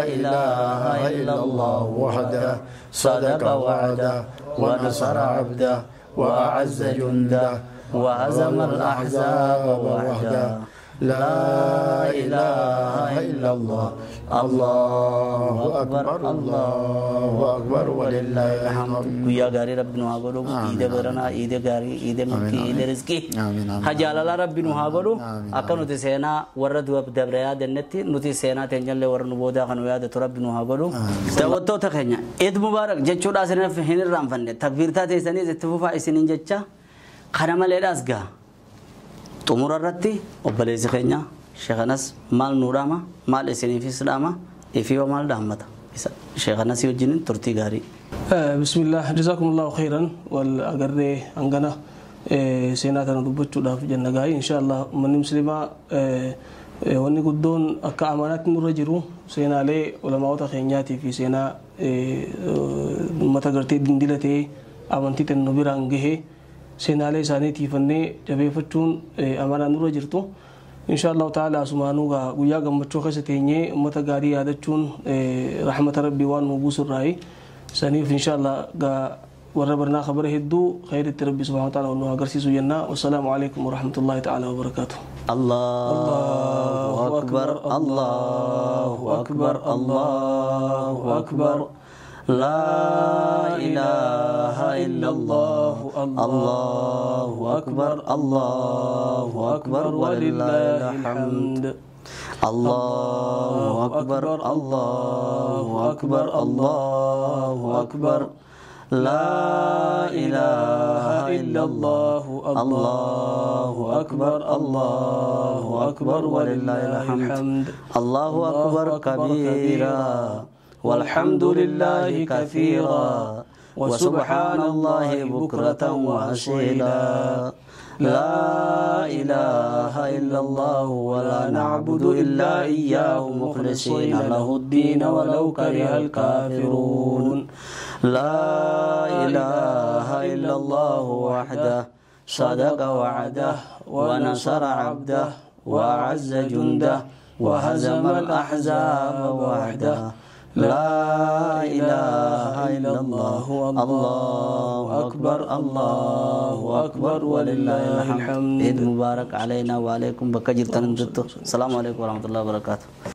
Speaker 3: إله إلا الله وحده صدق وعده ونصر عبده وأعز جنده
Speaker 1: وهزم الأحزاب وحده
Speaker 3: لا إله إلا الله الله أكبر الله أكبر ولله الحمد.
Speaker 1: Guyyaa gaarii Rabbi nu haa godhu. Iida baranaa, iida gaarii, iida milkii, iida rizqii. Hajaalala Rabbi nu haa godhu. Akka nuti seenaa warra dabre yaadannetti nuti seenaa teenyallee warra nu boodaa kan nu yaadatu Rabbi nu haa godhu. Daawwattoota keenya Eid Mubaarak jechuudhaa isiniif hin irraanfanne takbiirtaa teessaniis itti fufaa isiniin jecha kana maleedhaas gaha. Xumura irratti obboleessi keenya Sheekhanas maal nuu dhaama maal isiniifis dhaama ifiiwa maal dhaammata Sheekhanas wajjin turtii gaarii.
Speaker 2: Bismillah jazakumullahu khairan wal agarree hangana seenaa tana dubbachuudhaaf jenna gaa'ii inshaallah uummanni musliimaa wanni guddoon akka amaanaatti nurra jiru seenaalee ulamaawota keenyaatii fi seenaa uummata gartee dindila ta'ee amantii tan nu biraan gahee seenaalee isaanii tiifannee jabeeffachuun amaanaa nurra jirtu. Inshaallahu ta'ala asumaanuu guyyaa gammachuu keessa teenyee uummata gaarii yaadachuun rahmata rabbii waan nu buusurraayi. Saniif inshaallah warra barnaa khabara hedduu khayritti rabbi subhaanahu wa ta'ala nu agarsiisu jenna. Wassalaamu alaikum warahmatullahi ta'ala wabarakaatuh.
Speaker 1: Allahu akbar Allahu akbar Allahu akbar لا إله إلا الله الله أكبر الله أكبر ولله الحمد الله أكبر الله أكبر الله أكبر لا إله إلا الله الله أكبر الله أكبر ولله الحمد الله أكبر كبيرا والحمد لله كثيرا وسبحان الله بكرة وأصيلا. لا إله إلا الله ولا نعبد إلا إياه مخلصين له الدين ولو كره الكافرون. لا إله إلا الله وحده صدق وعده ونصر عبده وأعز جنده وهزم الأحزاب وحده. لا إله إلا الله الله أكبر الله أكبر ولله الحمد. عيد مبارك علينا وعليكم. بكجر تنزلتو. السلام عليكم ورحمة الله وبركاته.